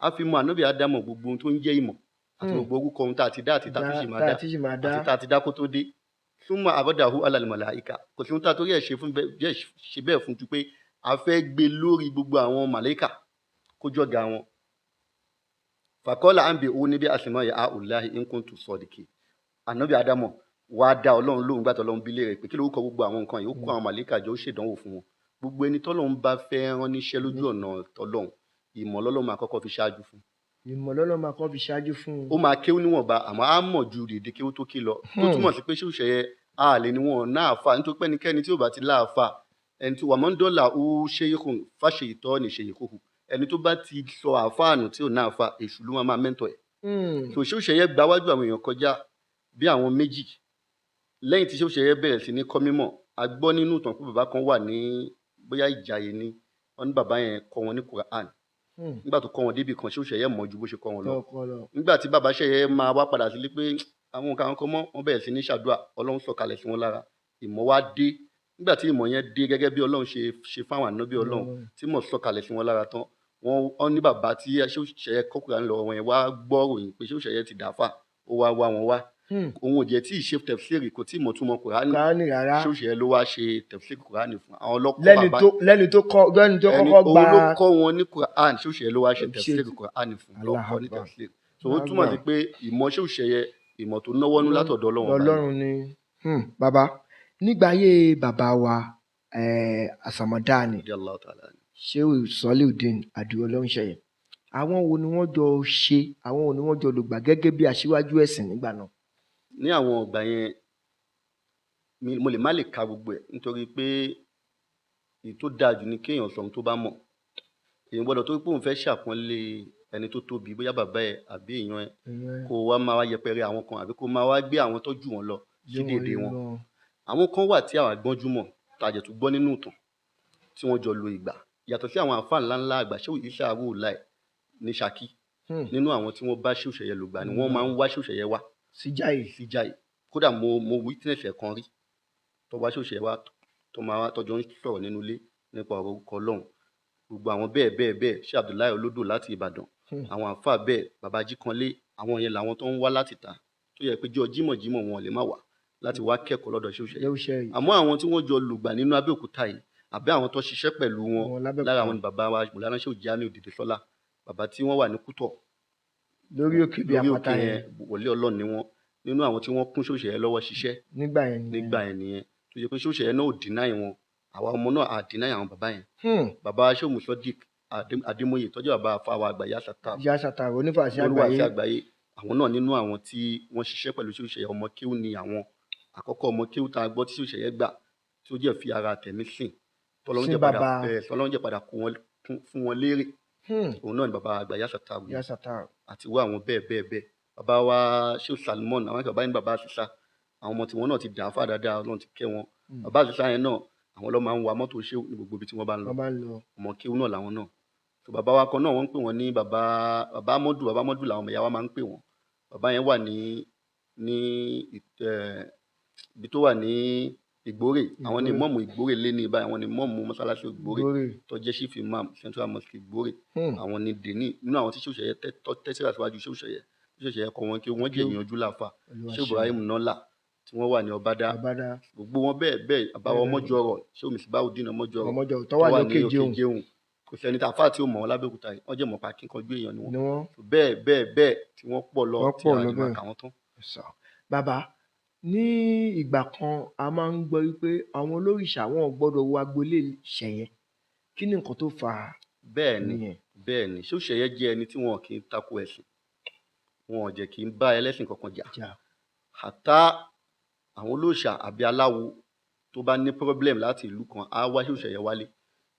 á fi mọ ànábì Ádámọ̀ gbogbo ohun tó ń jẹ́ ìmọ̀ àti gbogbo orúkọ ohun tá a ti dá àti tá a tún ṣì máa Tá dá a ti ṣì máa dá. àti tá a ti dá kó tó dé. Súnmọ́ àbọ̀dàhù alal màláíkà, kò sí ohun tá a torí ẹ̀ ṣe fún bẹ́ẹ̀ ṣe bẹ́ẹ̀ fún ju pé a fẹ́ gbé lórí gbogbo àwọn màláíkà kó jọ̀gá wọn. Fàkọ́lá àǹbì òun níbi àsìmọ́ yà á ùláhi in kuntu sọ̀dìkì. Ànábì Ádámọ̀ wá dá Ọlọ́run lóhùn gbàtọ̀ Ọlọ́run bí léèrè pé kí lórúkọ gbogbo àwọn nǹkan yìí, ó kó àwọn màláíkà jọ, ó ṣèdánwò fún wọn. Gbogbo ẹni tọ́lọ́run bá fẹ́ rán níṣẹ́ lójú ọ̀nà tọ́lọ́run, ìmọ̀ lọ́lọ́run máa kọ́kọ́ fi ṣáájú fún. Ìmọ̀ lọ́lọ́run máa kọ́ fi ṣáájú fún un. Ó máa kéwú níwọ̀nba, àmọ́ á mọ̀ ju dèdè kéwú tó ké lọ. Tó túmọ̀ sí pé Ṣéhù Ṣẹ̀yẹ a lè ní wọn náà fà, nítorí pé ẹnikẹ́ni tí ò bá ti láàfà, ẹni tí wà mọ́ ń dọ́là ó ṣe é kùn fáṣe ìtọ́ ní ṣe ìkókù. Ẹni tó bá ti sọ àfáànù tí ò náà fà, èṣù ló máa máa mẹ́ńtọ̀ ẹ̀. So Ṣéhù Ṣẹ̀yẹ gba wájú àwọn èèyàn kọjá bí àwọn méjì. Lẹ́yìn tí Ṣéhù Ṣẹ̀yẹ bẹ̀rẹ̀ sí ní kọ́ mímọ̀, a gbọ́ nínú ìtàn pé bàbá kan wà ní bóyá Ìjàyè ni, wọ́n ní bàbá yẹn kọ́ wọn ní Quran. Nígbà tó kọ́ wọn débi kan, Ṣéhù Ṣẹ̀yẹ mọ̀ ju bó ṣe kọ́ wọn lọ. Tọkọ lọ. Nígbà tí bàbá Ṣẹ̀yẹ máa wá padà sílé pé àwọn nǹkan kan mọ́, wọ́n bẹ̀rẹ̀ sí ní ṣàdúrà, Ọlọ́run sọ̀kalẹ̀ sí wọn lára, ìmọ̀ wá dé. Nígbà tí ìmọ̀ yẹn dé gẹ́gẹ́ bí Ọlọ́run ṣe ṣe fáwọn ànábì Ọlọ́run, tí mọ̀ sọ̀kalẹ̀ sí wọn lára tán, wọ́n ní bàbá tí Ṣéhù Ṣẹ̀yẹ kọ́ Quran lọ́wọ́ wọn yẹn wá gbọ́ ròyìn pé Ṣéhù Ṣẹ̀yẹ ti dàáfà, ó wá wá wọn wá. Òun ò jẹ́ tí ì ṣe tẹ̀fsíìrì, kò tí ì mọ̀ túmọ̀ Kùránì. Kùránì rárá. Ṣéhù Ṣẹ̀yẹ ló wá ṣe tẹ̀fsíìrì Kùránì fún àwọn ọlọ́kọ́ Lẹ́ni bàbá tó lẹ́ni tó kọ́ lẹ́ni tó ẹni kọ́kọ́ gba òun ló kọ́ wọn ní Quran. Ṣéhù Ṣẹ̀yẹ ló wá ṣe Ṣe- tẹ̀fsíìrì Kùránì fún Allahu lọ́kọ́ ní Akbar. tẹ̀fsíìrì. So ó túmọ̀ sí pé ìmọ̀ Ṣéhù Ṣẹ̀yẹ ìmọ̀ tó náwó nú látọ̀dọ̀ Ọlọ́run ọba ni. Ọlọ́run ni. Bàbá, nígbà ayé bàbá wa Àsàmọ̀dáàni Radiyallahu ta'ala anhu. Ṣéhù Soliudeen Àdìó Ọlọ́runṣẹ̀yẹ, àwọn wo ni wọ́n jọ ṣe, àwọn wo ni wọ́n jọ lògbà gẹ́gẹ́ bí aṣíwájú ẹ̀sìn nígbà náà? Ní àwọn ọgbà yẹn, mo lè má lè ka gbogbo ẹ̀ nítorí pé èyí tó dáa jù ni kéèyàn sọ ohun tó bá mọ̀. Èèyàn gbọ́dọ̀ tó pé òun fẹ́ ṣàpọ́nlé ẹni tó tóbi, bóyá bàbá ẹ̀ àbí èèyàn ẹ̀, kó wá máa wá yẹpẹrẹ àwọn kan àbí kó máa wá gbé àwọn tó jù wọ́n lọ sí dèdè wọn. Àwọn kan wà tí àwọn àgbọ́njúmọ̀ tá a jẹ̀ tún gbọ́ nínú ìtàn tí wọ́n jọ lo ìgbà. Yàtọ̀ sí àwọn àfáà ńláńlá àgbà, Ṣéhù Isa Ruhullah ní Ṣakí, nínú àwọn tí wọ́n bá Ṣéhù Ṣẹ̀yẹ lògbà ni wọ́n máa ń wá Ṣéhù Ṣẹ̀yẹ wá Síjáì. sí Jàyè. Kódà mo witness ẹ̀ kan rí tó wá Ṣéhù Ṣẹ̀yẹ wá, tó máa wá tọ́jọ́ ń sọ̀rọ̀ nínú ilé nípa ọ̀rọ̀ orúkọ Ọlọ́run. Gbogbo àwọn bẹ́ẹ̀ bẹ́ẹ̀ bẹ́ẹ̀, Ṣé Abdullahi Olódò láti Ìbàdàn, àwọn àfáà bẹ́ẹ̀, Bàbá Jíkanlé, àwọn yẹn làwọn tó ń wá láti ta tó yẹ pé jọ jímọ̀jímọ̀ wọn ò lè má wá láti wá kẹ́kọ̀ọ́ lọ́dọ̀ Ṣéhù Ṣẹ̀yẹ. Ṣéhù Ṣẹ̀yẹ. Àmọ́ àwọn tí wọ́n jọ lùgbà nínú Abẹ́òkúta yìí àbí àwọn tó ṣiṣẹ́ pẹ̀lú wọn, Wọn lábẹ́òkúta. lára àwọn ni bàbá wa Mọ̀lánà Ṣéhù Jamiu Dìdesọ́lá, bàbá tí wọ́n wà ní Kútọ̀ lórí òkè bí lórí àpáta òkè yẹn. yẹn, wòlíì Ọlọ́run ni wọ́n. Nínú àwọn tí wọ́n kún Ṣéhù Ṣẹ̀yẹ lọ́wọ́ ṣiṣẹ́ nígbà yẹn nìyẹn. Nígbà yẹn nìyẹn, tó yẹ pé Ṣéhù Ṣẹ̀yẹ náà ò deny wọn. Àwa ọmọ náà a deny àwọn bàbá yẹn. Bàbá Shehu Musodiq Adémóyè tọ́jú bàbá afáwa àgbà Yasata, Ìyá Sàtàrò onífàṣẹ olúwa àgbáyé. Sí àgbáyé, àwọn náà nínú àwọn tí wọ́n ṣiṣẹ́ pẹ̀lú Shehu Sheye, ọmọ kéwú ni àwọn àkọ́kọ́ ọmọ kéwú tá a gbọ́ tí Shehu Sheye gbà tí ó jẹ́ fi ara tẹ̀mí sìn, tọ́lọ́run Sin jẹ́ padà bàbá. Tọ́lọ́run jẹ́ padà kó wọn fún wọn lérè. Òun náà ni bàbá àgbà Yasata wí Ìyá Sàtàrò. àti wá àwọn bẹ́ẹ̀ bẹ́ẹ̀ bẹ́ẹ̀. Bàbá wa Shehu Salmon, àwọn bàbá yẹn ní bàbá àṣìṣà, àwọn ọmọ tiwọn náà ti dà á fà dáadáa, Ọlọ́run ti kẹ́ wọn. Bàbá àṣìṣà yẹn náà, àwọn ló máa ń wa mọ́tò Shehu ní gbogbo ibi tí wọ́n bá ń lọ. Wọ́n bá ń lọ. Ọmọ kéwú náà làwọn náà. So bàbá wa kan náà wọ́n ń pè wọ́n ní bàbá bàbá mọ́dù, bàbá mọ́dù làwọn ọmọ ìyá wa máa ń pè wọ́n. Bàbá yẹn wà ní ibi tó wà ní Ìgbórè, àwọn ní Ìgbórè. mọ́ọ̀mù Ìgbórè lé ní báyìí, àwọn ní mọ́ọ̀mù mọ́sálásí Ìgbórè Ìgbórè. tó jẹ́ chief imam Central Mosque Ìgbórè. Àwọn ní dèní nínú àwọn tí Shehu Sheye tẹ́síra síwájú Shehu Sheye, Shehu Sheye kọ́ wọn kí wọ́n jẹ́ Kéwú. ìyànjú láfa. Olúwa Shehu ṣeun. Ibrahim Nọ́là tí wọ́n wà ní Ọbádá, Ọbádá. gbogbo wọn bẹ́ẹ̀ bẹ́ẹ̀. Àbáwọ̀ Bẹ́ẹ̀. Ọmọjọrọ̀, Shehu Misbahudeen Ọmọjọrọ̀ Ọmọjọ tó tó wà wà ní ní Òkè Jẹun Jẹun, kò sẹ́ni tá a fà tí ó mọ̀ wọn lábẹ́òkúta yìí, wọ́n jẹ́ mọ̀ pa akíkanjú èèyàn ni wọ́n. Ni wọ́n. Bẹ́ẹ̀ bẹ́ẹ̀ bẹ́ẹ̀ tí wọ́n pọ̀ lọ Wọ́n tí pọ̀ a lọ lè máa bẹ́ẹ̀. kà wọ́n tán. Sọ bàbá, ní ìgbà kan a máa ń gbọ́ wípé àwọn olórìṣà wọn ò gbọ́dọ̀ wọ agboolé Ṣẹ̀yẹ. Kí ni nǹkan tó fà á Bẹ́ẹ̀ ni. nìyẹn? Bẹ́ẹ̀ ni, Shehu Sheye jẹ́ ẹni tí wọn kì í tako ẹ̀sìn, wọn ò jẹ́ kì í bá ẹlẹ́sìn kankan jà. Jà. Àtá àwọn olóòṣà àbí aláwo tó bá ní problem láti ìlú kan á wá Shehu Sheye wálé.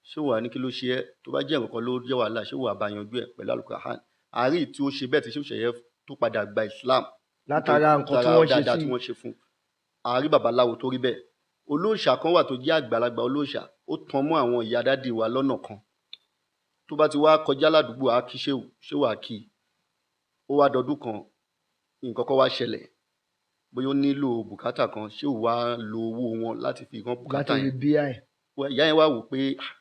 Ṣé wàá ní kí ló ṣe ẹ́? Tó bá jẹ́ nǹkan kan ló jẹ́ wàhálà, ṣé wàá bá yanjú ẹ̀ pẹ̀lú Al-Qur'an? Àárí tí ó ṣe bẹ́ẹ̀ tí Shehu Sheye tó padà gba Islam látara nǹkan tí látara wọ́n ṣe dáadáa sí tí wọ́n ṣe fún. Àárí babaláwo tó rí bẹ́ẹ̀. Olóòṣà kan wà tó jẹ́ àgbàlagbà olóòṣà, ó tan mọ́ àwọn ìyá dádì wa lọ́nà kan. Tó bá ti wá kọjá ládùúgbò, á kí Ṣéwù, Ṣéwù á kí i. Ó wá dọdún kan, nǹkan kan wá ṣẹlẹ̀, bóyá ó nílò bùkátà kan, Ṣéwù wá lo owó wọn láti fi rán láti bùkátà rí yẹn. bí i Ìyá yẹn wá wò pé, "Ah,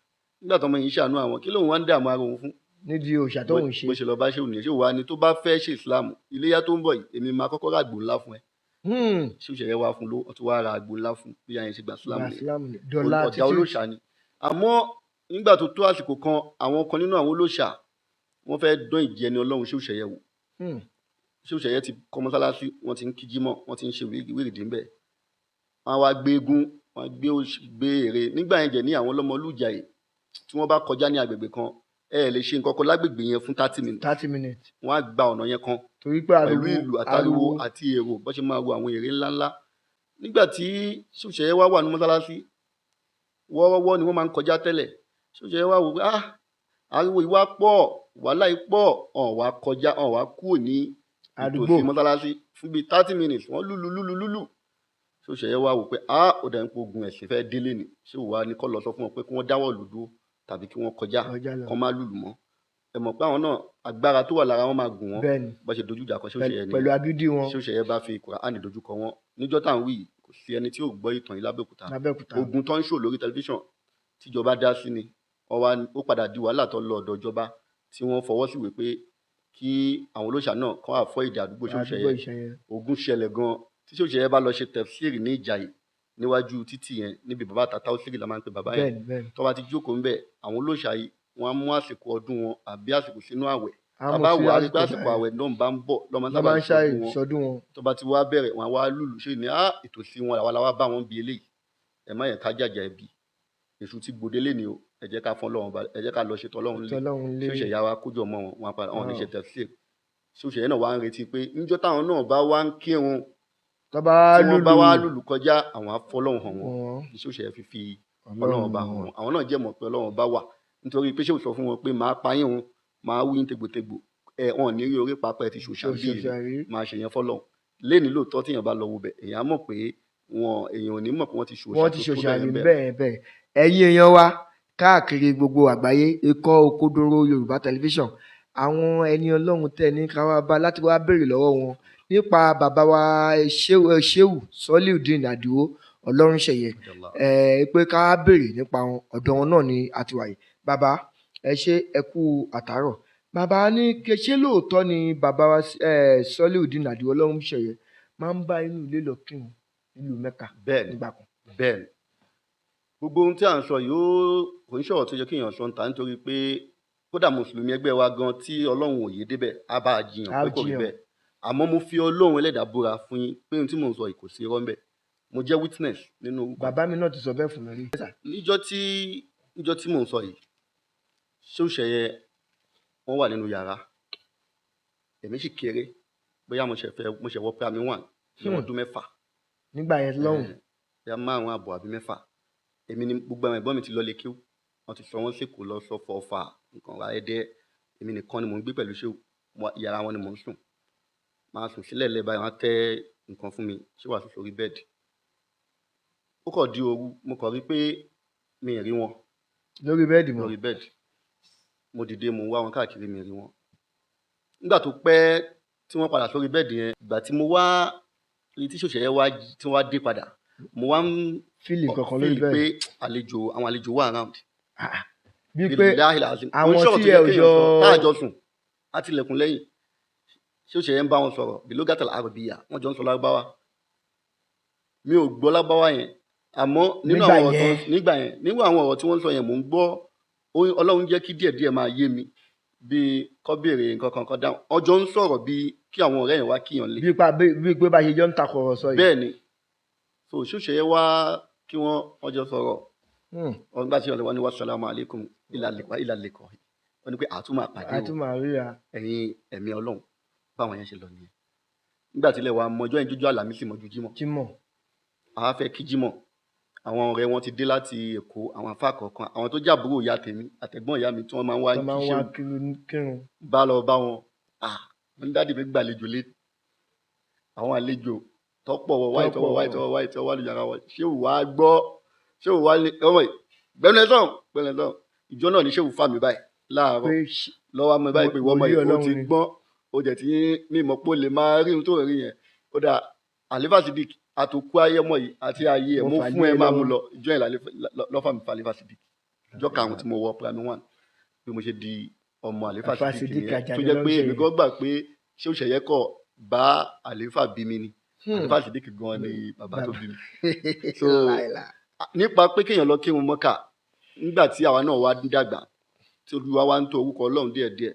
nígbà tọmọ yìí ń ṣàánú àwọn, kí lóun wá ń dààmú ara òun fún?" Nídìí òòṣà tóun ṣe. Bó ṣe lọ bá Ṣéwù nìyẹn. Ṣéwù wá ní tó bá fẹ́ ṣe Islam, iléyá tó ń bọ̀ yìí, èmi máa kọ́kọ́ ra àgbò ńlá fún ẹ. Ṣéwù Ṣẹ̀yẹ wá fún ló, ó tún wá ra àgbò ńlá fún bí ìyá yẹn ṣe gba Islam Gba nìyẹn. Islam ni dọ́là Ọ̀gá títí. olóòṣà ni. Àmọ́ nígbà tó tó àsìkò kan, àwọn kan nínú àwọn olóòṣà wọ́n fẹ́ dán ìjẹni Ọlọ́run Ṣéwù Ṣẹ̀yẹ wò. Ṣéwù Ṣẹ̀yẹ ti kọ́ mọ́sálásí, wọ́n ti ń kí jímọ̀, wọ́n ti ń ṣe wíìrìdì ńbẹ̀. Wọ́n á wá gbé eégún, wọ́n á gbé ère. Nígbà yẹn jẹ̀ ní àwọn ọlọ́mọlújàyè tí wọ́n bá kọjá ní agbègbè kan, ẹ lè ṣe nǹkan kan lágbègbè yẹn fún 30 minutes. 30 minutes. Wọ́n á gba ọ̀nà yẹn kan Torí pé pẹ̀lú ariwo ìlú àtariwo àti èrò, bó ṣe máa wo àwọn ère ńláńlá. Nígbà tí Ṣéwù Ṣẹ̀yẹ wá wà ní mọ́sálásí, wọ́ọ́rọ́wọ́ ni wọ́n máa ń kọjá tẹ́lẹ̀. Ṣéwù Ṣẹ̀yẹ wá wò pé, ah, ariwo yìí wá pọ̀, wàhálà yìí pọ̀, ọ̀n wá kọjá, ọ̀n wá kúrò ní Àdúgbò. ìtòsí mọ́sálásí fún bíi 30 minutes, wọ́n lùlù lùlù lùlù. Ṣéwù Ṣẹ̀yẹ wá wò pé, ah, ó dà ń pé ogun ẹ̀sìn fẹ́ délé ni. Ṣéwù wá ní kó lọ sọ fún wọn pé kí wọ́n dáwọ́ lù dúró tàbí kí wọ́n kọjá, Kọjá lọ. kó má lùlù mọ́. Ẹ mọ̀ pé àwọn náà agbára tó wà lára wọn máa gùn wọ́n. Bẹ́ẹ̀ni. Bó ṣe dojú ìjà kọ Ṣéwù Ṣẹ̀yẹ nìyẹn. Pẹ̀lú agídí wọn. Ṣéwù Ṣẹ̀yẹ bá fi Kùránì dojú kọ wọn. Níjọ́ tá à ń wí yìí, kò sí ẹni tí ò gbọ́ ìtàn yìí lábẹ́òkúta. Lábẹ́òkúta. Ogun tó ń ṣò lórí tẹlifíṣàn tíjọba dá sí ni. Ó padà di wàhálà tó lọ ọ̀dọ̀ ìjọba tí wọ́n fọwọ́ sí wí pé kí àwọn olóṣà náà kán àfọ́ ìdí àdúgbò Ṣéwù Àdúgbò Ṣẹ̀yẹ. Ìṣẹ̀yẹ. Ogun ṣẹlẹ̀ gan. Tí Ṣéwù Ṣẹ̀yẹ bá lọ ṣe tẹ̀fsíìrì ní Ìjàyè níwájú títì yẹn, níbi bàbá Tata Osiri la máa ń pe bàbá yẹn. Bẹ́ẹ̀ni, bẹ́ẹ̀ni. Tó bá ti jókòó ńbẹ̀, àwọn olóṣà yìí wọ́n á mú àsìkò ọdún wọn àbí àsìkò sínú àwẹ̀. Á mú Bàbá sí wò á rí pé àsìkò àsìkò báyìí. àwẹ̀ náà bá ń bọ̀ lọ́ máa ń Lọ́ sábà máa ń ṣọdún wọn. ṣọdún wọn. Tó bá ti wá bẹ̀rẹ̀, wọn á wá lùlù ṣe ní, á ìtòsí wọn làwa la wá bá wọn bí eléyìí. Ẹ má yẹn ká jàjà ẹbí. Èṣù ti gbòde léni o. Ẹ jẹ́ ká fọ́n Ọlọ́run ba, ẹ jẹ́ ká lọ ṣe tọ́lọ́run lé. Tọ́lọ́run lé. Ṣéwù Ṣẹ̀yẹ wá kójọ mọ́ wọn, wọn á padà, wọn ò ní Wow. ṣe tẹ̀fsíìrì. Ṣéwù Ṣẹ̀yẹ náà wá ń retí pé níjọ́ táwọn náà bá wá ń kírun, Tó bá tí wọ́n bá wá lùlù lùlù kọjá, àwọn á fọlọ́run hàn wọ́n. wọn. Ṣéwù Ṣẹ̀yẹ fi fi Ọlọ́run bá hàn wọ́n. Àwọn náà jẹ́ mọ̀ pé Ọlọ́run bá wà. Nítorí pé Ṣéwù sọ fún wọn pé màá pa yín o, màá wí yín tegbòtegbò. Ẹ wọn ò ní rí orí pápá ẹ ti ṣòṣà bí Ṣòṣà èmi. rí. Máa ṣe yẹn fọ́lọ́run. Léni lóòótọ́ tí èèyàn bá lọ wo bẹ̀, èèyàn á mọ̀ pé wọn èèyàn ò ní mọ̀ pé wọ́n ti ṣòṣà Wọ́n ti tó tó ṣòṣà bẹ́ẹ̀ rí bẹ́ẹ̀. bẹ́ẹ̀ bẹ́ẹ̀. Ẹ̀yin èèyàn wa káàkiri gbogbo àgbáyé, ikọ̀ Òkodoro Yorùbá Tẹlifíṣàn, àwọn ẹni Ọlọ́run tẹ́ ní ká wá bá láti wá béèrè lọ́wọ́ wọn nípa bàbá wa Ṣéwù Sọ́líùdín Àdìó Ọlọ́runṣẹ̀yẹ, pé ká wá béèrè nípa wọn. Ọ̀dọ̀ wọn náà ni a ti wà yìí. Bàbá, ẹ ṣé, ẹ kú àtàárọ̀. Bàbá ní kí ṣé lóòótọ́ ni bàbá wa Sọ́líùdín Àdìó Ọlọ́runṣẹ̀yẹ máa ń bá inú ilé lọ kírun nílùú Mẹ́kà Bẹ́ẹ̀ni. nígbà kan? Bẹ́ẹ̀ni. Gbogbo ohun tí à ń sọ yìí ó kò ń ṣọ̀rọ̀ tó yẹ kí èèyàn sọ ń ta, nítorí pé kódà mùsùlùmí ẹgbẹ́ wa gan tí Ọlọ́run ò yé débẹ̀ á bá a jiyàn Á pé kò rí jiyàn. bẹ́ẹ̀. Àmọ́ mo fi Ọlọ́run ẹlẹ́dàá búra fún yín pé ohun tí mò ń sọ yìí kò sí irọ́ ńbẹ̀. Mo jẹ́ witness nínú orúkọ. Bàbá mi náà ti sọ bẹ́ẹ̀ fún mi rí. Níjọ́ tí mò ń sọ yìí, Ṣéhù Ṣẹ̀yẹ wọ́n wà nínú yàrá, èmi sì kéré, bóyá mo ṣẹ̀ fẹ́ mo ṣẹ̀ wọ primary one ní ọdún 6. Nígbà yẹn lọ́hùn. Bóyá 5.5 àbí 6. Èmi ni gbogbo àwọn ẹ̀gbọ́n mi ti lọ lé kíw, wọ́n ti sọ wọ́n sèkó lọ sọ fọ́fà nǹkan ra ẹ̀dẹ́. Èmi nìkan ni mò ń gbé pẹ̀lú Ṣéhù, yàrá wọn ni mò ń sùn. Máa sùn sílẹ̀ lẹ́ báyìí, wọ́n á tẹ́ nǹkan fún mi, ṣé wàá sùn sórí bẹ́ẹ̀dì. Ó kọ̀ di òru, mo kọ̀ rí pé mi ì rí wọn. Lórí bẹ́ẹ̀dì mọ́. Lórí bẹ́ẹ̀dì. Mo dìde, mo ń wá wọn káàkiri, mi ì rí wọn. Nígbà tó pẹ́ tí wọ́n padà sórí bẹ́ẹ̀dì yẹn, ìgbà tí mo wá rí tí Ṣéhù Ṣẹ̀yẹ wá tí wọ́n wá dé padà, mo wá ń fíìlì kankan lórí fíìlì pé bẹ́ẹ̀dì. Àlejò, àwọn àlejò wà around. Bíi pé Billahi alazim. àwọn Mo ń sọ̀rọ̀ tí tó ẹ yẹ ò kéèyàn jọ sọ, tá a jọ sùn, á tilẹ̀kùn lẹ́yìn. Ṣéhù Ṣẹ̀yẹ ń bá wọn sọ̀rọ̀ bilogatal arabiya, wọ́n jọ ń sọ lárúbáwá. Mi ò gbọ́ lárúbáwá yẹn, àmọ́ nínú Nígbà àwọn ọ̀rọ̀ tó yẹn. Nígbà yẹn, nínú àwọn ọ̀rọ̀ tí wọ́n ń sọ yẹn, mò ń gbọ́. Ọlọ́run jẹ́ kí díẹ̀díẹ̀ máa yé mi, bíi kọ́ béèrè nǹkan kan kan dáhùn. Wọ́n jọ ń sọ̀rọ̀ bíi kí àwọn ọ̀rẹ́ yẹn wá kíyàn lé. Bíi pé bá ṣe jọ ń takọ̀rọ̀ sọ yìí. Bẹ́ẹ̀ ni. So Ṣéhù Ṣẹ̀yẹ wá kí wọ́n jọ sọ̀rọ̀. Wọ́n gbà tí wọ́n ní wassalamu alaikum ila liqa. Wọ́n ní pé àtún máa pàdé o. A tún máa ríra. Ẹ̀yin ẹ̀mí Ọlọ́run, báwọn yẹn ṣe lọ nìyẹn. Nígbà tí ilẹ̀ wa mọjọ́ yẹn jójó Àlàmísì mọ́jú Jímọ̀. Jímọ̀. Àwa fẹ́ kí Jímọ̀. Àwọn ọ̀rẹ́ wọn ti dé láti Èkó, àwọn àfáà kọ̀ọ̀kan, àwọn tó jàbúrò ìyá tèmi, àtẹ̀gbọ́n ìyá mi tí wọ́n máa ń wá Tó máa ń kí wá Ṣéhù. kírun. Bá lọ bá wọn. Mo ní dádì mi gbàlejò lé. Àwọn àlejò tọ́pọ̀ wọ wáyé tọ́wọ́ wáyé tọ́wọ́ wáyé tọ́wọ́ wá lu yàrá wọn. Ṣéhù wá gbọ́. Ṣéhù wá ní ọmọ yìí. Gbẹ́nu ẹ sọ̀hún, gbẹ́nu ẹ sọ̀hún. Ìjọ náà ní Ṣéhù fà mí báyìí láàárọ̀. Pé Lọ́wọ́ mú báyìí pé ìwọ ọmọ wòlíì yìí ó Ọlọ́run ti ni. gbọ́n, ó jẹ̀ tí mímọ̀ pé ó lè máa rí ohun tó rí yẹn. Ó dà Àlífà Sidik àtòkú ayé ọmọ yìí àti ayé ẹ̀ Mo mo fà fún lé ẹ máa mú lọ́wọ́. lọ. Ìjọ yẹn lọ́fà mi fà Àlífà Sidik. Ìjọ karùn-ún tí mo wọ primary one bí mo ṣe di ọmọ Àlífà Àlífà Sidik Sidik nìyẹn. Àjàní Tó jẹ́ ló ń pé ṣe èmi yẹn. gan gbà pé Ṣéhù Ṣẹ̀yẹ kọ̀ bá Àlífà bí mi ni. Àlífà Sidik gan ni bàbá tó bí mi. So Láìla. nípa pé kéèyàn lọ kírun Mọ́kà nígbà tí àwa náà wá dàgbà tí Olúwa wá ń tó orúkọ Ọlọ́run díẹ̀díẹ̀.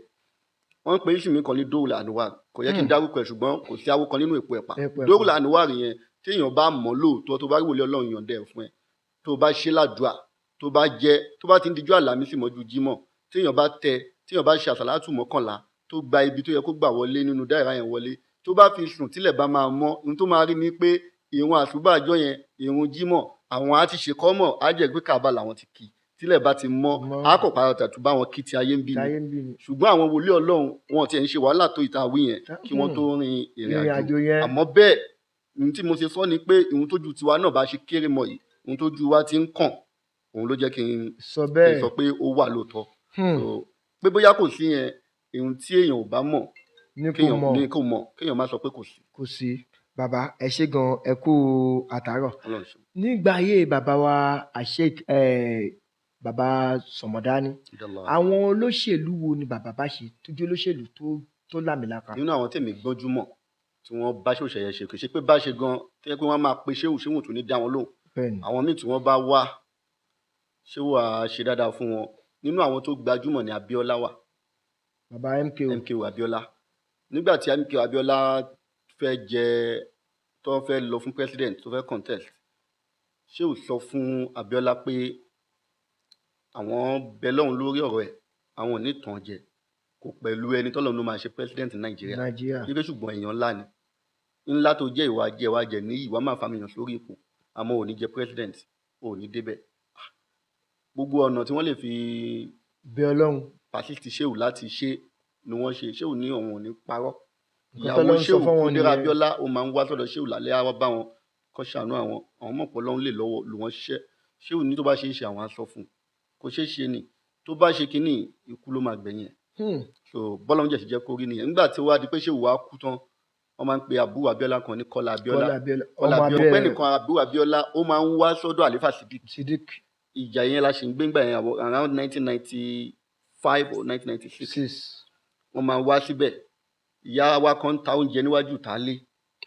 Wọ́n ń pe ìsìn mi kan ní Dóòlà Ànúwà. Kò yẹ kí n dárúkọ ẹ̀ ṣùgbọ́n kò sí awó kan nínú èpo ẹ̀pà. Èpo ẹ̀pà. Dóòlà Ànúwà yẹn téèyàn bá mọ̀ lóòótọ́ tó bá rí wòlíì Ọlọ́run yọ̀ǹda ẹ̀ fún ẹ, tó bá ṣe ládùúà, tó bá jẹ, tó bá ti ń dijú Àlàmísì mọ́jú Jímọ̀, téèyàn bá tẹ, téèyàn bá ṣe àsàlátù 11 tó gba ibi tó yẹ kó gbà wọlé nínú dáìrá yẹn wọlé, tó bá fi sùn tílẹ̀ bá máa mọ́, ohun tó máa rí ni pé ìrun àsùbá àjọ yẹn, ìrun Jímọ̀, àwọn á ti ṣe kọ́mọ̀, á jẹ́ pé Kàbá làwọn ti kí. Tílẹ̀ bá ti mọ́, Mọ́. á kọ̀ padà tàtú bá wọn kí ti ayé ń bí ni. Táyé ń bí ni. Ṣùgbọ́n àwọn wòlíì Ọlọ́run wọn ti ẹ̀ ń ṣe wàhálà tó ìta wí yẹn kí wọ́n tó rin ìrìn Ìrìn àjò. àjò yẹn. Àmọ́ bẹ́ẹ̀, ohun tí mo ṣe sọ ni pé ohun tójú tiwa náà bá ṣe kéré mọ́ yìí, ohun tójú wa ti ń kàn, òun ló jẹ́ kí n Sọ kí n bẹ́ẹ̀. sọ pé ó wà lóòótọ́. So, pé bóyá kò sí yẹn, ohun tí èèyàn ò bá mọ̀, Ní kò kéèyàn mọ̀. ní kò mọ̀, kéèyàn má sọ pé kò sí. Kò sí. Bàbá ẹ ṣé gan, ẹ kú àtàárọ̀. Ọlọ́run ṣeun. Nígbà ayé bàbá wa Sheikh bàbá Sọ̀mọ̀dání, àwọn olóṣèlú wo ni bàbá bá ṣe tó jẹ́ olóṣèlú tó lámìlaka? Nínú àwọn tèmi gbọ́njú mọ̀ tí wọ́n bá Ṣéhù Ṣẹ̀yẹ ṣe, kì í ṣe pé bá ṣe gan, tó jẹ́ pé wọ́n máa pe Ṣéhù, Ṣéhù tún ní dá wọn lóhùn. Bẹ́ẹ̀ni. Àwọn míì tí wọ́n bá wá, Ṣéhù á ṣe dáadáa fún wọn. Nínú àwọn tó gbajúmọ̀ ni Abíọ́lá wà. Bàbá MKO. MKO Abíọ́lá. Nígbà tí MKO Abíọ́lá fẹ́ jẹ, tó fẹ́ lọ fún president, tó fẹ́ contest, Ṣéhù sọ fún Abíọ́lá pé àwọn bẹ lọ́hùn lórí ọ̀rọ̀ ẹ̀, àwọn ò ní tàn jẹ, kò pẹ̀lú ẹni tọ́lọ́run ló máa ṣe president ní Nàìjíríà. Nàìjíríà. Wípé ṣùgbọ́n èèyàn ńlá ni. Ńlá tó jẹ́ ìwà jẹ ìwà jẹ níyì, wàá máa fàmìyàn sórí ipò, àmọ́ ò ní jẹ president, ò ní débẹ̀. Gbogbo ọ̀nà tí wọ́n lè fi bẹ Ọlọ́run. Persist Ṣéhù láti ṣe ni wọ́n ṣe. Ṣéhù ní òun ò ní parọ́. Nǹkan Ìyàwó tọ́lọ́run sọ Ṣéhù fún wọn Kúdírà nìyẹn. Abíọ́lá ó máa ń wá sọ́dọ̀ Ṣéhù lálẹ́ á wá bá wọn kó ṣàánú àwọn, àwọn mọ̀ pé Ọlọ́run lè lọ́wọ́ lù wọ́n ṣiṣẹ́. Ṣéhù ní tó bá ṣe é ṣe àwọn á sọ fún un. Kò ṣeé ṣe ni, tó bá ṣe kinní ikú ló máa gbẹ̀yìn ẹ̀. So bọ́lọ́run jẹ̀ sì jẹ́ kó rí nìyẹn. Nígbà tí ó wá di pé Ṣéhù wá kú tán, wọ́n máa ń pe Àbúrò Abíọ́lá kan ní Kọ́lá Abíọ́lá. Kọ́lá Abíọ́lá. Kọ́lá Ọmọ Abíọ́lá. abẹ́ Ọpẹ́ nìkan Àbúrò Abíọ́lá ó máa ń wá sọ́dọ̀ Àlífà Sidik. Sidik. Ìjà yẹn la ṣì ń gbé ńgbà yẹn around 1995 or 1996. Six. Wọ́n máa ń wá síbẹ̀. Ìyá wa kan ń ta oúnjẹ níwájú ìta lé.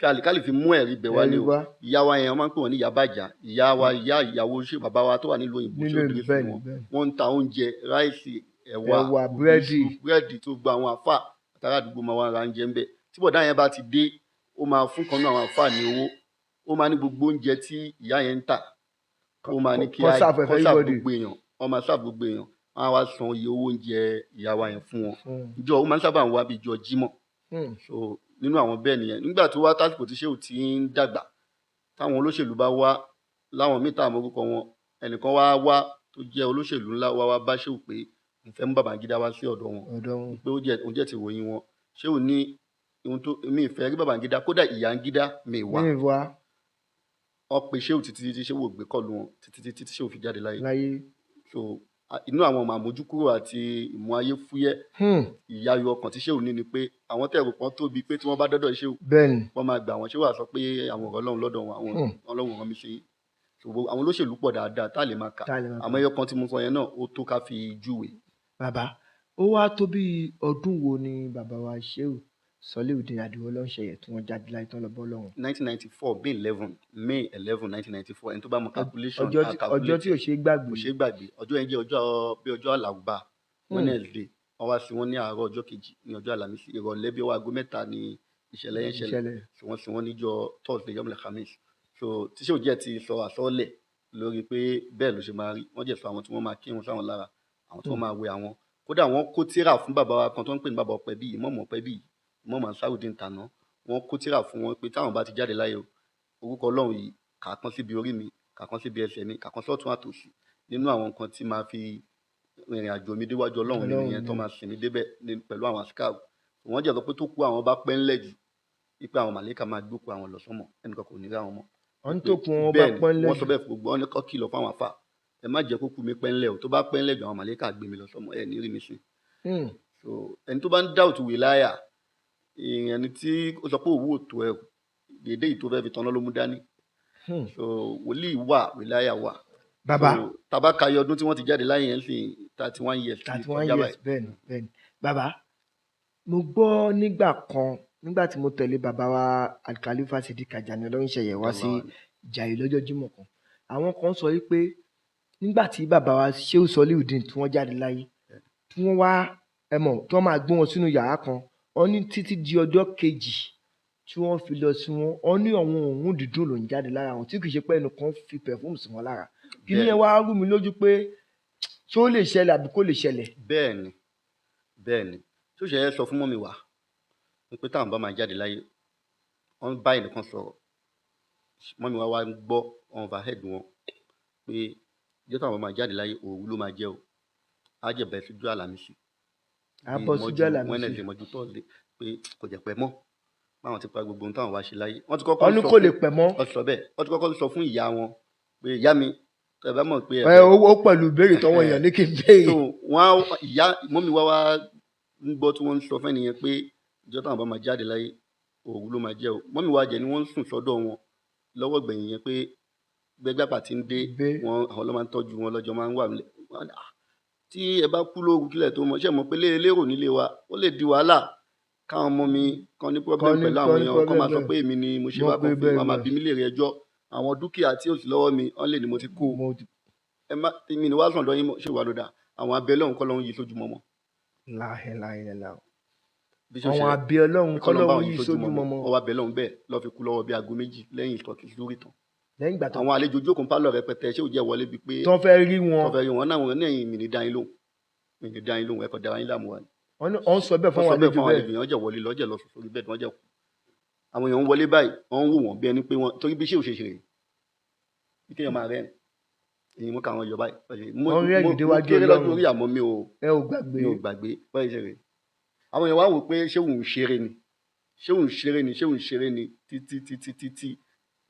Ká lè fi mú ẹ̀rí bẹ̀ wá ní Ẹ̀rí o. wá. Ìyá wa yẹn wọ́n máa ń pè wọ́n ní Ìyá Bàjá. Ìyá wa, ìyá ìyàwó ṣé bàbá wa tó wà nílùú òyìnbó tí Nílùú ó òyìnbó dúró fún bẹ́ẹ̀ ni wọn. bẹ́ẹ̀ ni. Wọ́n ń ta oúnjẹ, ráìsì, ẹ̀wà, Ẹ̀wà, búrẹ́dì. iṣu, búrẹ́dì tó gba àwọn àfà àtàrà àdúgbò máa wá ra oúnjẹ ńbẹ̀. Tí bọ̀dá yẹn bá ti dé, ó máa fún kan nínú àwọn àfà ní owó. Ó máa ní gbogbo oúnjẹ tí ìyá yẹn ń tà, ó máa ní kí Kó serve kó serve everybody. gbogbo èèyàn, wọ́n máa serve gbogbo èèyàn, wọ́n á wá san iye owó oúnjẹ ìyá wa yẹn fún wọn. Ìjọ ó máa ń sábà ń wá bí ìjọ Jímọ̀. So nínú àwọn bẹ́ẹ̀ nìyẹn. Nígbà tó wá tásìkò tí Ṣéhù ti ń dàgbà, táwọn olóṣèlú bá wá láwọn míì táwọn orúkọ wọn, ẹnìkan wá wá tó jẹ́ olóṣèlú ńlá wá wá bá Ṣéhù pé òun fẹ́ mú Babangida wá sí ọ̀dọ̀ wọn, Ọ̀dọ̀ wọn. pé ó jẹ́ òun jẹ́ ti ròyìn wọn. Ṣéhù ní ohun tó mi ìfẹ́ rí Babangida, kódà Ìyángídá mi wá. Mi wá. Wọ́n pe Ṣéhù títí títí Ṣéhù ò gbé kọlu wọn títí títí tí Ṣéhù fi jáde láyé. Láyé. So inú àwọn màmójúkúrò àti ìmú ayé fúyẹ́, ìyáyọ ọkàn tí Ṣéhù ní ni pé àwọn tẹ̀rù kan tóbi pé tí wọ́n bá dọ́dọ̀ Ṣéhù, Bẹ́ẹ̀ni. wọ́n máa gbà wọ́n. Ṣéhù á sọ pé àwọn ọ̀rọ̀ Ọlọ́run lọ́dọ̀ wọn, àwọn Ọlọ́run rán mi sí yín. So gbogbo àwọn olóṣèlú pọ̀ dáadáa tá a lè máa kà. Tá a lè máa kà. Àmọ́ ẹyọ kan tí mo sọ yẹn náà ó tó ká fi júwe. Bàbá, ó wá tó bí ọdún wo ni bàbá wa Ṣéhù Sọlíùdín Àdìó Ọlọ́runṣẹ̀yẹ tí wọ́n jáde láyé tán lọ bọ́ Ọlọ́run? 1994, May 11, May 11, 1994. Ẹni tó bá mọ calculation, Ọjọ́ á tí calculate. ọjọ́ tí ò ṣe é gbàgbé. Kò ṣeé gbàgbé. Ọjọ́ yẹn jẹ́ ọjọ́ bí ọjọ́ Àlàrúbá, Wednesday. Wọ́n wá sí wọn ní àárọ̀ ọjọ́ kejì ní ọjọ́ Àlàmísì. Ìrọ̀lẹ́ bí ọwọ́ aago 3 ni ìṣẹ̀lẹ̀ yẹn ṣẹlẹ̀. Ìṣẹ̀lẹ̀. So wọ́n sí wọn níjọ́ Thursday, Yomul Khamis. So tí Ṣéhù jẹ́ ti sọ àsọ́ọ́lẹ̀ lórí pé bẹ́ẹ̀ ló ṣe máa rí. Wọ́n jẹ́ sọ àwọn tí wọ́n máa kírun sáwọn lára, àwọn tí wọ́n máa wẹ àwọn. Kódà wọ́n kó tírà fún bàbá wa kan tó ń pè ní bàbá Ọpẹ́bí, Ìmáàmù Ọpẹ́bí, Ìmáàmù Ansarudeen tàná. Wọ́n kó tírà fún wọn pé táwọn bá ti jáde láyé o, orúkọ Ọlọ́run yìí kà kan síbi orí mi, kà kan síbi ẹsẹ̀ mi, kà kan sọ́tún àtòsì. Nínú àwọn nǹkan tí máa fi rìnrìn àjò mi déwájú Ọlọ́run mi Ọlọ́run nìyẹn, tó mi. máa sìn mí débẹ̀ pẹ̀lú àwọn àsìkáàrù. Wọ́n jẹ́ sọ pé tó kú àwọn bá pẹ́ ńlẹ̀ jù, wípé àwọn màlẹ́kà máa gbókù àwọn lọ sọ́mọ̀, ẹnìkan kò ní rí àwọn mọ́. Wọ́n tó kú wọn bá Bẹ́ẹ̀ ni, pọ́n ńlẹ̀ wọ́n sọ jù. bẹ́ẹ̀ fún gbogbo wọn ní kọ́ kìlọ̀ fún àwọn àfà. Ẹ má jẹ́ kó kú mi pẹ́ ńlẹ̀ o, tó bá pẹ́ ńlẹ̀ jù àwọn màlẹ́kà gbé mi lọ sọ́mọ̀, ẹ ní rí mi sìn. So ẹni tó bá ń doubt wìláyà, ẹni tí ó sọ pé òwú ò tó ẹrù, dédé yìí tó fẹ́ fi tanná ló mú dání. So wòlíì wà, wìláyà wà. Bàbá. So tàbá ka iye ọdún tí wọ́n ti jáde láyé yẹn sìn, 31 years ti 31 kọjá years. báyìí. Bẹ́ẹ̀ni, bẹ́ẹ̀ni. Bàbá, mo gbọ́ nígbà kan nígbà tí mo tẹ̀lé bàbá wa Alkalifa Sidik Ajani Ọlọ́runṣẹ̀yẹ wá sí Allahu Ìjàyè lọ́jọ́ Jímọ̀ kan. Àwọn kan sọ wípé nígbà tí bàbá wa Ṣéhù Sọlíùdín tí wọ́n jáde láyé, tí wọ́n wá ẹ mọ̀ tí wọ́n máa gbé wọn sínú yàrá kan, wọ́n ní títí di ọjọ́ kejì tí wọ́n fi lọ sí wọn, wọ́n ní àwọn òórùn dídùn ló ń jáde lára wọn tí kì í ṣe pé ẹnìkan fi pẹ̀fúmù sí wọn lára. Kí ni ẹ wá rú mi lójú pé ṣé ó lè ṣẹlẹ̀ àbí kò lè ṣẹlẹ̀? Bẹ́ẹ̀ni, bẹ́ẹ̀ni. Tí ó ṣe é sọ fún mọ́mi wá wípé táwọn bá máa jáde láyé, wọ́n bá ẹnìkan sọ̀rọ̀. Mọ́mi wá wá ń gbọ́ overhead wọn pé ìjọ́ táwọn bá máa jáde láyé, òru ló máa jẹ́ o. Á jẹ́ bẹ̀rẹ̀ síjú Àlàmísì. Á Bí bọ́ síjú mọ́jú Àlàmísì. Wednesday mọ́jú Thursday pé kò jẹ́ pẹ́ mọ́. Báwọn ti pa gbogbo ohun táwọn wá ṣe láyé. Wọ́n ti kọ́kọ́ Wọ́n ní sọ kò fún lè pẹ́ mọ́. Wọ́n sọ bẹ́ẹ̀. Wọ́n ti kọ́kọ́ sọ fún ìyá wọn pé ìyá mi, tẹ́ ẹ bá mọ̀ pé ẹ Ẹ fẹ́ ó pẹ̀lú ìbéèrè tọwọ́ èèyàn ní kí n béèrè. So wọ́n á ìyá mọ́mi wá wá ń gbọ́ tí wọ́n ń sọ fẹ́ nìyẹn pé ìjọ́ táwọn bá máa jáde láyé, òru ló máa jẹ́ o. Mọ́mi wá jẹ́ ni wọ́n ń sùn sọ́dọ̀ wọn lọ́wọ́ gbẹ̀yìn yẹn pé gbẹgbàpà ti ń dé, Dé. wọn àwọn ló máa ń tọ́jú wọn lọ́jọ́ máa ń wà nílẹ̀. Wọ́n á ní, "Ah, tí ẹ bá kú lóru kílẹ̀ tó mọ̀, ṣé ẹ mọ̀ pé lérò nílé wa, ó lè di wàhálà káwọn ọmọ mi kan ní problem Kan ní pẹ̀lú kan àwọn ní èèyàn, kán problem máa sọ bẹ́ẹ̀. pé èmi ni mo ṣe Mo bá pé kan fún bẹ́ẹ̀ wọn, máa bẹ́ẹ̀. bi mí léèrè ẹjọ́. Àwọn dúkìá tí ò sí lọ́wọ́ mi, wọ́n lè ní mo ti kó. Mo ti Ẹ má, èmi ni wá sàn lọ́yìn mọ́, ṣé wàá ló dà? Àwọn abẹ Ọlọ́run kọ́ ló ń yí sójú mọ́mọ́. Láhìláhìlá. Bí ṣe Àwọn ṣẹlẹ̀, abẹ Ọlọ́run kọ́ ló ń bá kọ́ ló wọn ń yí yí sójú sójú mọ́mọ́. mọ́mọ́. Wọ́n wá bẹ Ọlọ́run bẹ́ẹ̀ lọ́ fi kú lọ́wọ́ bí aago 2 lẹ́yìn ìtọ́kì lórí tán. Lẹ́yìn ìgbà tó Àwọn àlejò jókòó ń pálọ̀ rẹpẹtẹ, ṣé ò jẹ́ wọlé bíi pé tán fẹ́ rí wọn. Tán fẹ́ rí wọn náà, wọn ní ẹ̀yìn mi ní dá yín lóhùn. Mi ní dá yín lóhùn, ẹ kàn dára yín láàmú wa ni. Wọ́n ní wọ́n sọ bẹ́ẹ̀ fún Wọ́n àwọn sọ bẹ́ẹ̀ àlejò fún àwọn bẹ́ẹ̀. àlejò yẹn, wọ́n jẹ́ wọlé lọ́jẹ̀ lọ sùn sórí bẹ́ẹ̀dì, wọ́n jẹ́ kú. Àwọn èèyàn ń wọlé báyìí, wọ́n ń wò wọ́n bí ẹni pé wọ́n torí bí ṣé ò ṣe ṣe rèé. Bí kéèyàn máa rẹ́rìn. Èyí mú káwọn yọ báyìí. Mo Wọ́n rẹ́rìn déwájú kéré lọ́dún Ọlọ́run. orí àmọ́ mi ò Ẹ ò gbàgbé. Mi ò gbàgbé báyìí ṣe rèé. Àwọn èèyàn wá wò pé ṣé òun ṣeré ni? Ṣé òun ṣeré ni? Ṣé òun ṣeré ni? Títí títí títí.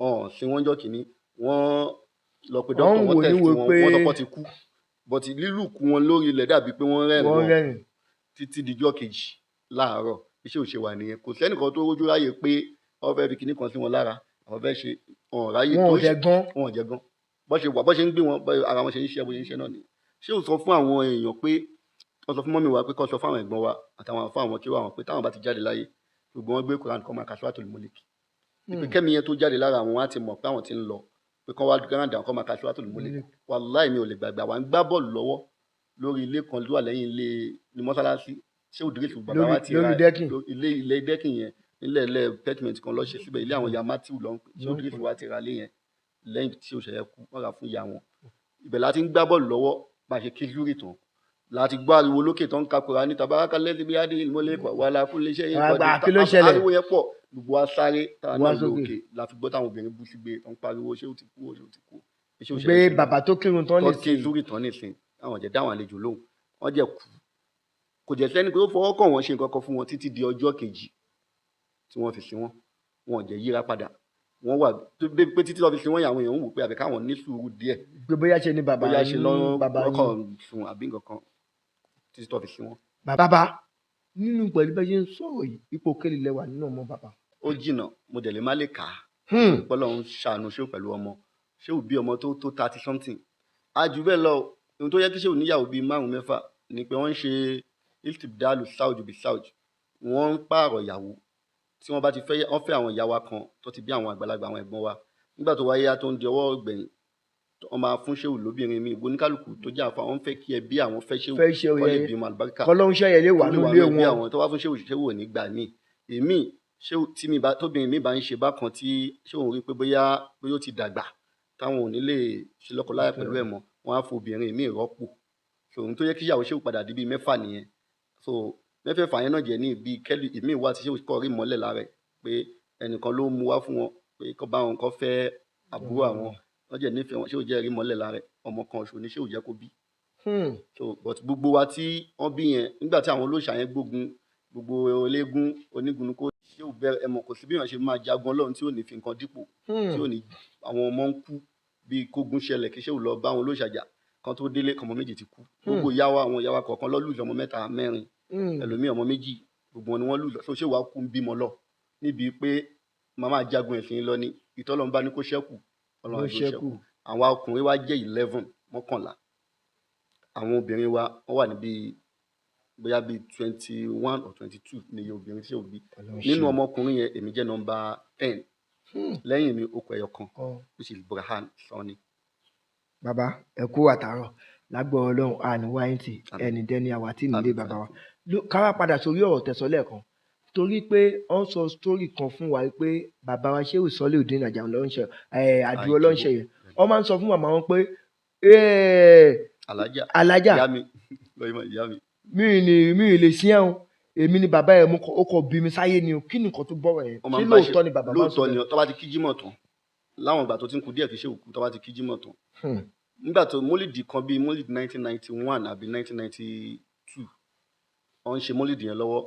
Ọ̀n sí wọ́n jọ́ kìíní. Wọ́n lọ pe Wọ́n dókítà, ń wọ́n wò test níwò wọn, pé wọ́n sọ pé wọ́n ti kú. But lílùkù wọn lórí ilẹ̀ dàbí pé wọ́n rẹ́rìn Wọ́n wọn rẹ́rìn. títí dijọ́ kejì láàárọ̀. Iṣẹ́ òṣè wà nìyẹn. Kò sẹ́nìkan tó rójú ráyè pé wọ́n fẹ́ fi kinní kan sí wọn lára. Àwọn fẹ́ ṣe ọ̀n ráyè Wọn tó ò dẹ̀ gan. Wọn ò jẹ gan. Bọ́ ṣe wà, bọ́ ṣe ń gbé wọn, bọ́ ara wọn ṣe ń ṣe, bó ṣe ń ṣe náà nìyẹn. Ṣé o sọ fún àwọn èèyàn pé wọ́n sọ fún mọ́mì wa pé kó sọ fún àwọn ẹ̀gbọ́n wa àtàwọn àfáà àwọn kí wọ́n àwọn pé táwọn bá ti jáde láyé, gbogbo wọn gbé Quran kó máa ka Suratul Mulk. Ìpè kẹ́mi yẹn tó jáde lára àwọn, wọn á ti mọ̀ pé àwọn ti ń lọ, pé kó wá gíráǹdà kó máa ka Suratul Mulk. Wàláì mi ò lè gbàgbé, àwa ń gbá bọ́ọ̀lù lọ́wọ́ lórí ilé kan tó wà lẹ́yìn ilé ní mọ́sálásí. Ṣé òdìrí sùn bàbá wa ti Lórí ra dẹ́kìn. ilé dẹ́kìn yẹn. Nílẹ̀ ilẹ̀ pẹ́tìmẹ̀tì kan lọ ṣe síbẹ̀, ilé àwọn ìyá Matthew ló ń pè. Ṣé Idris wá ti ra lé yẹn lẹ́yìn tí òṣèré kú, wọ́n rà fún ìyá wọn. Ibẹ̀ la ti ń gbá bọ́ọ̀lù lọ́wọ́, bá a ṣe kí zúrì tán láti gbọ́ ariwo lókè tó ń ka Kùránì tabaraka lẹ́sìn bí adé ìmọ̀lẹ́ wà láfún iléeṣẹ́ yẹn. Àgbà, kí ló ṣẹlẹ̀? Ariwo yẹn pọ̀, gbogbo wa sáré táwa Wá náà sókè. lókè la fi gbọ́ táwọn obìnrin bú sígbe tó ń pariwo ṣé ó ti kú, ṣé ó ti kú, ṣé ó Pé ṣẹlẹ̀ bàbá tó kírun tán tó lè ké zúrì tán nísìn, àwọn jẹ dáwọn àlejò lóhùn, wọ́n jẹ kú. Kò jẹ́ sẹ́ni pé ó fọwọ́ kàn wọ́n ṣe nǹkan kan fún wọn títí di ọjọ́ kejì tí wọ́n fi sin wọ́n. Wọn ò jẹ́ yíra padà, wọ́n wà tó débi pé títí tó fi sin wọ́n yẹn, àwọn èèyàn ń wò pé àbí káwọn ní sùúrù díẹ̀, pé bóyá ṣe ni bàbá bóyá ṣe ń bàbá lọ́kọ̀ yín. sùn àbí nǹkan kan títí tó fi sin wọ́n. Bàbá, nínú pẹ̀lú bẹ́ẹ̀ ṣe ń sọ̀rọ̀ yìí, ipò kélé lẹ́wà nínú ọmọ bàbá. Ó jìnà, mo dẹ̀ lè má lè kà á. Bọ́lọ́run ṣàánú ṣé pẹ̀lú ọmọ ṣé ò bí ọmọ tó tó 30 something a jù bẹ́ẹ̀ lọ. Ohun tó yẹ kí ṣé ò níyàwó bíi márùn mẹ́fà ni pé wọ́n ń ṣe istibdalu saud bi saud, wọ́n ń pààrọ̀ ìyàwó tí wọ́n bá ti fẹ́. Wọ́n fẹ́ àwọn ìyá wa kan tó ti bí àwọn àgbàlagbà, àwọn ẹ̀gbọ́n wa. Nígbà tó wáyé tó ń di ọwọ́ gbẹ̀yìn, wọ́n máa fún ṣéwù lóbìnrin mi. Oníkálukú tó jẹ́ àfa, wọ́n fẹ́ kí ẹbí àwọn fẹ́ ṣéwù Fẹ́ ṣe kọ́ lè oyè bímọ àlùbáríkà, kọlọ́hún ṣẹ̀yẹ lè wà tó lè wà nílé nínú ẹbí wọn. àwọn tó wá fún ṣéwù, ṣéwù ò ní gbà mí. Èmi ṣéwù tí mi bá tóbìnrin mi bá ń ṣe bákan tí ṣéwù rí pé bóyá bóyá ó ti dàgbà táwọn ò ní lè ṣe lọ́kọláya pẹ̀lú ẹ̀ mọ́, wọ́n á fobìnrin mi rọ́pò. So ohun tó yẹ kí ìyàwó ṣéwù padà di bíi mẹ́fà nìyẹn. So mẹ́fẹ̀ẹ̀fà yẹn náà jẹ́ ní ibi kẹ́lí ìmí wá tí ṣéwù kọ́ rí mọ́lẹ̀ lára ẹ̀ pé ẹnìkan ló mú wá fún wọn pé kó bá wọn kó fẹ́ àbúrò àwọn, wọ́n jẹ́ nífẹ̀ẹ́ wọn, ṣéwù jẹ́ rí mọ́lẹ̀ lára ẹ̀, ọmọ kan ṣo ní ṣéwù jẹ́ kó bí. So but gbogbo wa tí wọ́n bí yẹn nígbà tí àwọn olóòṣà yẹn gbógun, gbogbo eléégún onígunukó ṣéwù bẹ̀rẹ̀ ẹmọ, kò sí bí èèyàn ṣe máa jagun Ọlọ́run tí ò ní fi nǹkan dípò, tí ò ní àwọn ọmọ ń kú bí kógun ṣẹlẹ̀ kí ṣéwù lọ bá àwọn olóòṣà jà kan tó délé kọmọ méjì ti kú. Gbogbo ìyá wa, àwọn ìyá wa kọ̀ọ̀kan lọ lùzọ ọmọ mẹ́ta mẹ́rin, ẹlòmíì ọmọ méjì, gbogbo wọn ni wọ́n lùzọ. So ṣéwù wa kú ń bímọ lọ níbi pé màmá jagun ẹ̀sìn lọ ni ìtọ́lọ́run bá ní kó ṣẹ́kù, Ọlọ́run Ló á jẹ́ ó ṣẹ́kù. Àwọn ọkùnrin wa jẹ́ 11, mọ́kànlá. Àwọn obìnrin wa wọ́n wà níbi bóyá bíi 21 or 22 ní iye obìnrin tí ò bí. Nínú ọmọkùnrin yẹn, èmi jẹ́ nọ́mbà 10. Lẹ́yìn mi ó kù ẹyọ kan, which is Burhan Sani. Bàbá, ẹ kú àtàárọ̀, lágbọ́ Ọlọ́run àní wáyé tì ẹni dẹ́ni àwátì nílé bàbá wa. Ká wá padà sórí ọ̀rọ̀ tẹ̀sán lẹ́ẹ̀kan, torí pé wọ́n sọ sítórì kan fún wa pé bàbá wa Shehu Soliudeen Àjàó ló ń ṣe àdúró ló ń ṣe yẹn. Wọ́n máa ń sọ fún màmá wọn pé Alájà Alájà, ìyá mi lọ́yìnbó ìyá mi. Mi ì ní mi ì lè sí ẹ̀hún, èmi ni bàbá ẹ̀ mú ó kọ bí mi sáyé ni o. Kí ni nǹkan tó bọ̀rọ̀ yẹn? Wọ́n máa Ṣé ń bá ṣe lóòótọ́ ni bàbá máa ń sọ lóòótọ́ ni. bẹ́ẹ̀? Tó bá ti kí jímọ̀ tán, láwọn ìgbà tó ti ń kú díẹ̀ kí Shehu kú, tó bá ti kí jímọ̀ tán, nígbà tó mólìdì kan bíi mólìdì 1991 àbí 1992, wọ́n ń ṣe mólìdì yẹn lọ́wọ́,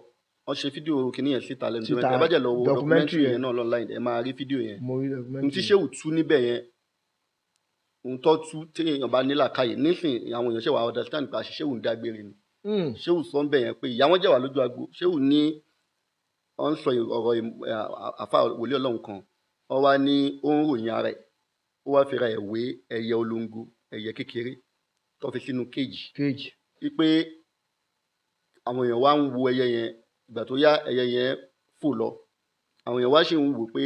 wọ́n ṣe fídíò kìíní yẹn síta lẹ́nu tó Síta, mẹ́ta. Ẹ bá jẹ́ lọ wo documentary documentary yẹn. yẹn náà online, ẹ máa rí fídíò yẹn. Mo rí Ohun tí documentary. Shehu tú níbẹ̀ yẹn, ohun tó tú téèyàn bá ní làákàyè nísìnyí, àwọn èèyàn ṣe wà understand pé àṣìṣe Shehu ń dágbére ni. Shehu sọ ń bẹ̀ yẹn pé ìyá wọn jẹ́ wà lójú agbo. Shehu ní wọ́n ń sọ ọ̀rọ̀ àfa wòlíì Ọlọ́run kan, wọ́n wá ní ó ń ròyìn ara ẹ̀, ó wá fi ra ẹ̀ wé ẹyẹ olóńgó, ẹyẹ kékeré tó fi sínú kéèjì, Cage. wípé àwọn èèyàn wá ń wo ẹyẹ yẹn. Ìgbà tó yá, ẹyẹ yẹn fò lọ, àwọn èèyàn wá sì ń wò pé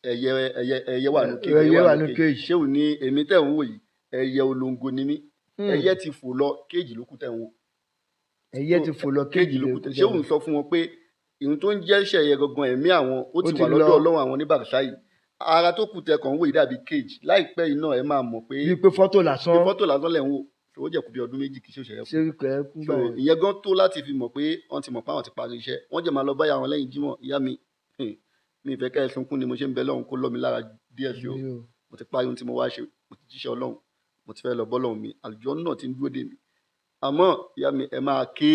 ẹyẹ ẹyẹ ẹyẹ wà nù kéèjì, Ẹyẹ wà nù cage. Shehu ní èmi tẹ̀ ń wò yìí, ẹyẹ olóńgó ni mí, ẹyẹ ti fò lọ, kéèjì ló kù tẹ̀ ń wò. Ẹyẹ ti fò lọ, kéèjì ló kù tẹ̀. Shehu ń sọ fún wọn pé ìhun tó ń jẹ́ iṣẹ́ ẹyẹ gangan, ẹ̀mí àwọn ó ti Ó ti wà lọ́dọ̀ lọ. Ọlọ́run àwọn ní bàrìsáyì. Ara tó kù tẹ kàn ń wò yìí dàbí kéèjì, láìpẹ́ yìí náà ẹ máa mọ̀ pé Bíi pé fọ́tò lásán. Pé fọ́tò lásán lẹ̀ ń wò. Ó jẹ́ kú bí ọdún 2 kì í ṣe òṣèré kú. Ṣé kẹ́ ẹ kú So báyìí? ìyẹn gan tó láti fi mọ̀ pé wọ́n ti mọ̀ pé àwọn ti parí iṣẹ́. Wọ́n jẹ́ máa lọ báyà wọn lẹ́yìn jímọ̀. Ìyá mi, mi ìfẹ́ kẹ́ ẹ sunkún ni mo ṣe ń bẹ lọ́hùn kó lọ́ mi lára díẹ̀ sí o. Mi ò. Mo ti parí ohun tí mo wá ṣe, mo ti jíṣẹ́ Ọlọ́run, mo ti fẹ́ lọ bọ́ lọ́hùn mi, àlùjọ náà ti ń dúró dè mí. Àmọ́ ìyá mi, ẹ máa ké,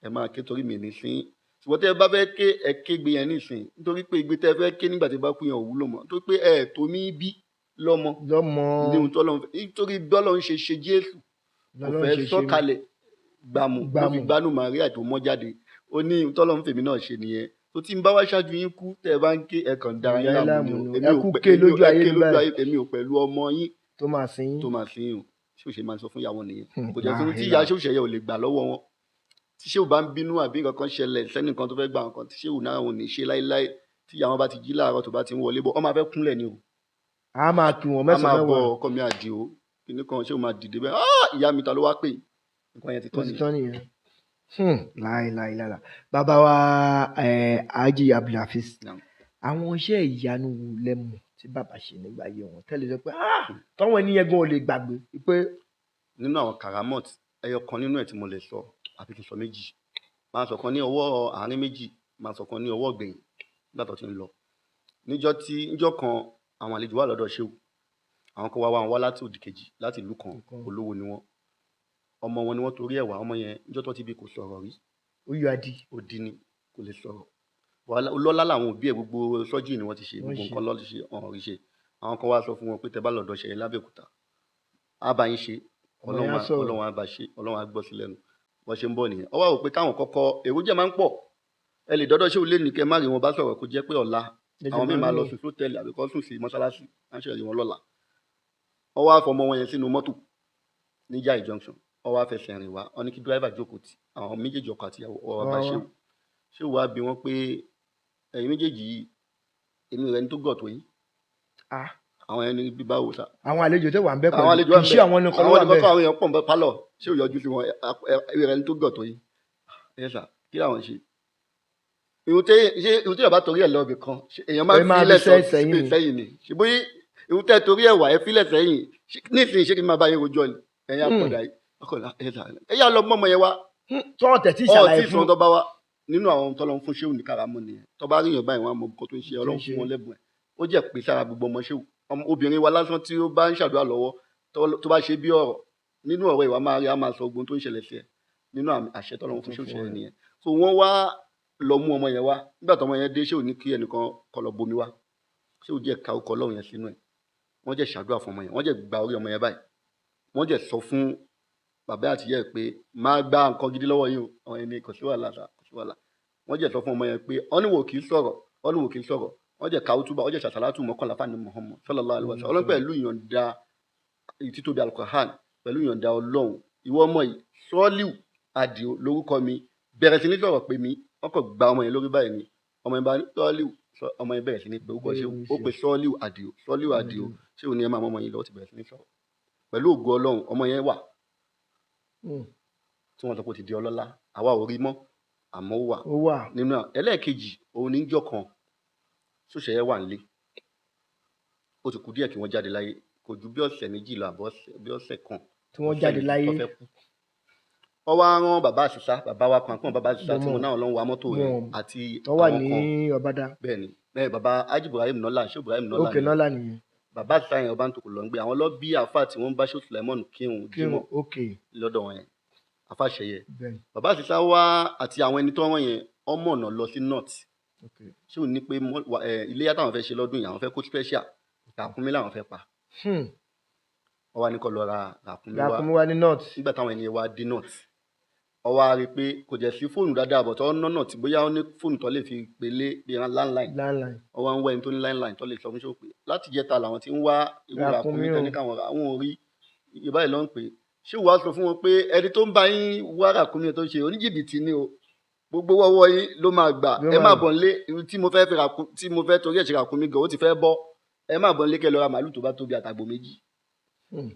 ẹ máa ké torí mi ní sín. Ṣùgbọ́n tẹ́ ẹ bá fẹ́ ké, ẹ ké gbé yẹn nísìn, nítorí pé igbe tẹ́ ẹ fẹ́ ké nígbà tí ẹ bá kú yẹn ò wúlò mọ́, nítorí pé ẹ tó mi bí lọ́mọ Lọ́mọ. ní ohun tọ́lọ́run fẹ́. Nítorí bí Ọlọ́run ṣe ṣe Jésù, kò Lọ́lọ́run fẹ́ ṣe ṣe mí. sọ̀kalẹ̀ gbàmù ló fi Gbàmù. gbanú Màríà tó mọ́ jáde. Ó ní ohun tọ́lọ́run fèmí náà ṣe nìyẹn. Tó tí ń bá wá ṣáájú yín kú, tẹ́ ẹ bá ń ké, ẹ kàn ń dara yín Ìyá yín láàmú ni o. láàmú ni. Èmi Ẹ ò kú pẹ̀- ké èmi ò- lójú ẹ ayé ké ní lójú báyìí. ayé, èmi ò pẹ̀lú ọmọ yín tó máa sin yín. Tó máa sin yín o. Ṣé ò ṣe máa sọ fún ìyàwó nìyẹn? Kò jẹ́ Ah, fún tí ìlà. ìyá ṣé òṣèré ò lè gbà lọ́wọ́ wọn. Tí ṣé ò bá ń bínú àbí nǹkan kan ṣẹlẹ̀ sẹ́nìkan tó fẹ́ gba nǹkan tí ṣé ò náà ò ní ṣe láéláé, tí ìyá wọn bá ti jí láàárọ̀ tó bá ti ń wọlé bọ̀, wọ́n máa fẹ́ kúnlẹ̀ ni o. A máa kí wọn A mẹ́sàn-án máa bọ mẹ́wàá. ọkọ mi àdìo kíní kan, ṣé o máa dìde bẹ́ẹ̀? Ah, ìyá mi, ta ló wá pè? Nǹkan yẹn ti Ó tán ti nìyẹn. tán nìyẹn. Láìláìláìlá. Bàbá wa Haji Abdulhafiz, Naam. àwọn iṣẹ́ ìyanu wo lẹ mọ̀ tí bàbá ṣe nígbà ayé wọn tẹ́lẹ̀ sọ pé ah tọ́wọ́n ẹni yẹn gan ò lè gbàgbé pé Nínú àwọn karamot, ẹyọ kan nínú ẹ̀ tí mo lè sọ, àbí kí n sọ méjì. Máa sọ kan ní ọwọ́ àárín méjì, máa sọ kan ní ọwọ́ ọ̀gbẹ̀yìn nígbà tó ti ń lọ. Níjọ́ tí níjọ́ kan àwọn àlejò wà lọ́dọ̀ Ṣéwù. Àwọn kan wá wá wọn wá láti òdì kejì, láti ìlú kan, olówó ni wọ́n. Ọmọ wọn ni wọ́n torí ẹ̀ wá, ọmọ yẹn níjọ́ tó ti bí kò sọ̀rọ̀ rí. Ó yọ adi. Odi ni, kò lè sọ̀rọ̀. Wàhálà olọ́lá làwọn òbí ẹ̀, gbogbo sọ́jì ni wọ́n ti ṣe, Wọ́n gbogbo ṣe. nǹkan ló ti ṣe, ọ̀hún rí ṣe. Àwọn kan wá sọ fún wọn pé tẹ bá lọ́dọ̀ Ṣẹ̀yẹ lábẹ́òkúta, á bá yín ṣe, Ọmọ yẹn á Ọlọ́run á sọ̀rọ̀. Ọlọ́run á bá ṣe, Ọlọ́run á gbọ́ sí lẹ́nu. Wọ́n ṣe ń bọ̀ nìyẹn. Ó wá wò pé káwọn kọ́kọ́ èrò jẹ́ máa ń pọ̀. Ẹ lè dọ́dọ̀ Ṣéwù lé ní kẹ́ má rí wọn bá sọ̀rọ̀, kó jẹ́ pé ọ̀la àwọn míì máa lọ sùn sótẹ́ẹ̀lì àbí kó sùn sí mọ́ṣáláṣí, á ń ṣe rí wọn lọ́la. Ó wá fọmọ wọn yẹn sínú mọ́tò ní Jai Junction. Ó wá fẹsẹ̀ rìn wá, ó ní kí dírẹ́fà jókòó tì àwọn méjèèjì, ọkọ àti ìyàwó. Ó wá bá Wá wá. Ṣéwù. Ṣéwù wá bi wọ́n pé ẹ̀yin méjèèjì yìí, èmi rẹ̀ ní tó gọ̀ tó yín. Ah, Àwọn ẹni bí báwo sá. Àwọn àlejò tó wà ń bẹ̀ Àwọn pẹ̀lú àlejò wà kì í ń ṣe bẹ̀. àwọn nìkan ló Àwọn wà ń nìkan bẹ̀. kọ́, àwọn èèyàn pọ̀ ń bẹ pálọ̀. Ṣéwù yọjú sí wọn, èmi rẹ̀ ní tó gọ̀ tó yín. Ẹ sà, kí làwọn ṣe? Ìhun tẹ́ ṣé ìhun tí yàrá torí ẹ̀ lọ ibì kan, ṣé èèyàn máa Ẹ máa fi fi ilẹ̀ sẹ́yìn ni. sẹ́yìn ni. Ṣé bóyá ìhun tẹ́ torí ẹ̀ wà, ẹ filẹ̀ sẹ́yìn. Nísìnyí ṣé kí n máa bá yín rojọ́ ni? Ẹ̀yin àpọ̀dà yìí. Ọkọ̀ ẹ sà, ẹ yá lọ mọ́ ọmọ yẹn wá. Tọ́wọ́n tẹ̀ tí Ọ ìṣàlàyé tí fún ìsọ̀rọ̀ tó bá wá nínú àwọn tọ́lọ́ ń fún Ṣéwù ní karamọ́ nìyẹn. Tó bá ríyàn báyìí, wọ́n á mọ nǹkan tó ń ṣe. Tó ń Ọlọ́run ṣe. fún wọn lẹ́bùn ẹ̀. Ó jẹ́ pé sára gbogbo ọmọ Ṣéwù. Ọmọ obìnrin wa lásán tí ó bá ń ṣàdúrà lọ́wọ́, tó bá ṣe bí ọ̀rọ̀ nínú ọ̀rọ̀ ìwà máa rí, á máa sọ ogun tó ń ṣẹlẹ̀ sí ẹ nínú àmì àṣẹ tọ́lọ́run fún Ṣéwù ṣẹlẹ̀ nìyẹn. So wọ́n wá lọ mú ọmọ yẹn wá. Nígbà tó ọmọ yẹn dé, Ṣéwù ní kí ẹnìkan kó lọ bomi wá. Ṣéwù jẹ́ ka ọkọ̀ Ọlọ́run yẹn sínú ẹ̀. Wọ́n jẹ́ ṣàdúrà fún ọmọ yẹn, wọ́n jẹ́ gba orí ọmọ yẹn báyìí. Wọ́n jẹ́ sọ fún bàbá àti ìyá ẹ̀ pé máa gba nǹkan gidi lọ́wọ́ yín o. Àwọn ẹni kò sí wàhálà sá, kò sí wàhálà. Wọ́n jẹ́ sọ fún ọmọ yẹn pé ọ́nìwò kì í sọ̀rọ̀, ọ́nìwò kì í sọ̀rọ̀. Wọ́n jẹ́ kàwútúbà, wọ́n jẹ́ ṣàṣàlátù 11 fáànù Muhammad sallallahu alaihi wasallam. Ọlọ́run pẹ̀lú ìyọ̀ǹda títóbi Al-Qur'an, pẹ̀lú ìyọ̀ǹda Ọlọ́run, ìwọ ọmọ yìí, Sọ́ọ́líù Àdìo lórúkọ mi, bẹ̀rẹ̀ sí ní sọ̀rọ̀ pé mi. Wọ́n kàn gba ọmọ yẹn lórí báyìí ni ọmọ yẹn bá ní Sọ́ọ́líù. Ọmọ yẹn bẹ̀rẹ̀ sí ní pé orúkọ Ṣéwù. Ó pe Sọ́ọ́líù Àdìo, Sọ́ọ́líù Àdìo. Ṣéwù ni ẹ máa mọ ọmọ yìí lọ, ó ti bẹ̀rẹ̀ sí ní sọ̀rọ̀. Pẹ̀lú ògo Ọlọ́run, ọmọ yẹn wà tí wọ́n sọ pé ó ti di ọlọ́lá. Àwa ò rí mọ́, àmọ́ ó wà Ó wà. nínú ẹlẹ́ẹ̀kejì. Òun ní jọ́ kan ṣòṣẹ́ wà nílé, ó ti kú díẹ̀ kí wọ́n jáde láyé, kò ju bí ọ̀sẹ̀ méjì lọ àbọ̀ bí ọ̀sẹ̀ kan Tí wọ́n ọ̀sẹ̀ jáde méjì láyé. tó fẹ́ kú. Wọ́n wá rán bàbá àṣìṣá, bàbá wa kan, kún bàbá àṣìṣá tí Mo mo mọ̀. náà lọ ń wa mọ́tò rẹ̀ Mo mọ̀. àti Tó wà àwọn ní kan. Ọbádá. Bẹ́ẹ̀ ni, bẹ́ẹ̀ bàbá Haji Ibrahim Nọ́lá, ṣé Ibrahim Nọ́lá Òkè ni nọ́là nìyẹn. Bàbá àṣìṣá yẹn, ọba ń tòkò lọ ń gbé àwọn lọ bí àáfà tí wọ́n ń bá ṣe Sulaimon kírun Kírun. jímọ̀ Òkè. lọ́dọ̀ wọn yẹn, àáfà ṣẹyẹ. Bẹ́ẹ̀. Bàbá àṣìṣá wá àti àwọn ẹni tó wọ́n yẹn ọmọ ọ̀nà lọ sí north. Òkè. Ṣé ò ní pé iléyá táwọn fẹ́ ṣe lọ́dún yìí, àwọn fẹ́ kó special ràkúnmí làwọn fẹ́ pa. Wọ́n wá ní kó lọ ra ràkúnmí wá. Ràkúnmí wá ní north. Nígbà táwọn ẹni wá dé north, ó wá rí i pé kò jẹ́ sí fóònù dáadáa, bọ̀ tó nọ́nà tí bóyá ó ní fóònù tó lè fi pélé bí landline. Landline. Ó wá ń wá ẹni tó ní landline tó lè sọ fún ṣé ó pé láti jẹta làwọn ti ń wá irú Ràkúnmí ràkúnmí o. tẹ́ ní káwọn rà, àwọn ò rí. Ìyá yìí ló ń pè é. Ṣé wàá sọ fún wọn pé ẹni tó ń bá yín wá ràkúnmí tó ń ṣe oníjìbìtì ni o, gbogbo ọwọ́ yín ló máa gbà. Ló Ẹ máa má gbà. bọ̀ nílé, irú tí mo fẹ́ fi ràkún tí mo fẹ́ torí ẹ̀ ṣe ràkúnmí gan ó ti fẹ́ bọ́. Ẹ má bọ̀ nílé kẹ́ lọ ra màálù tó bá tóbi àtàgbò méjì.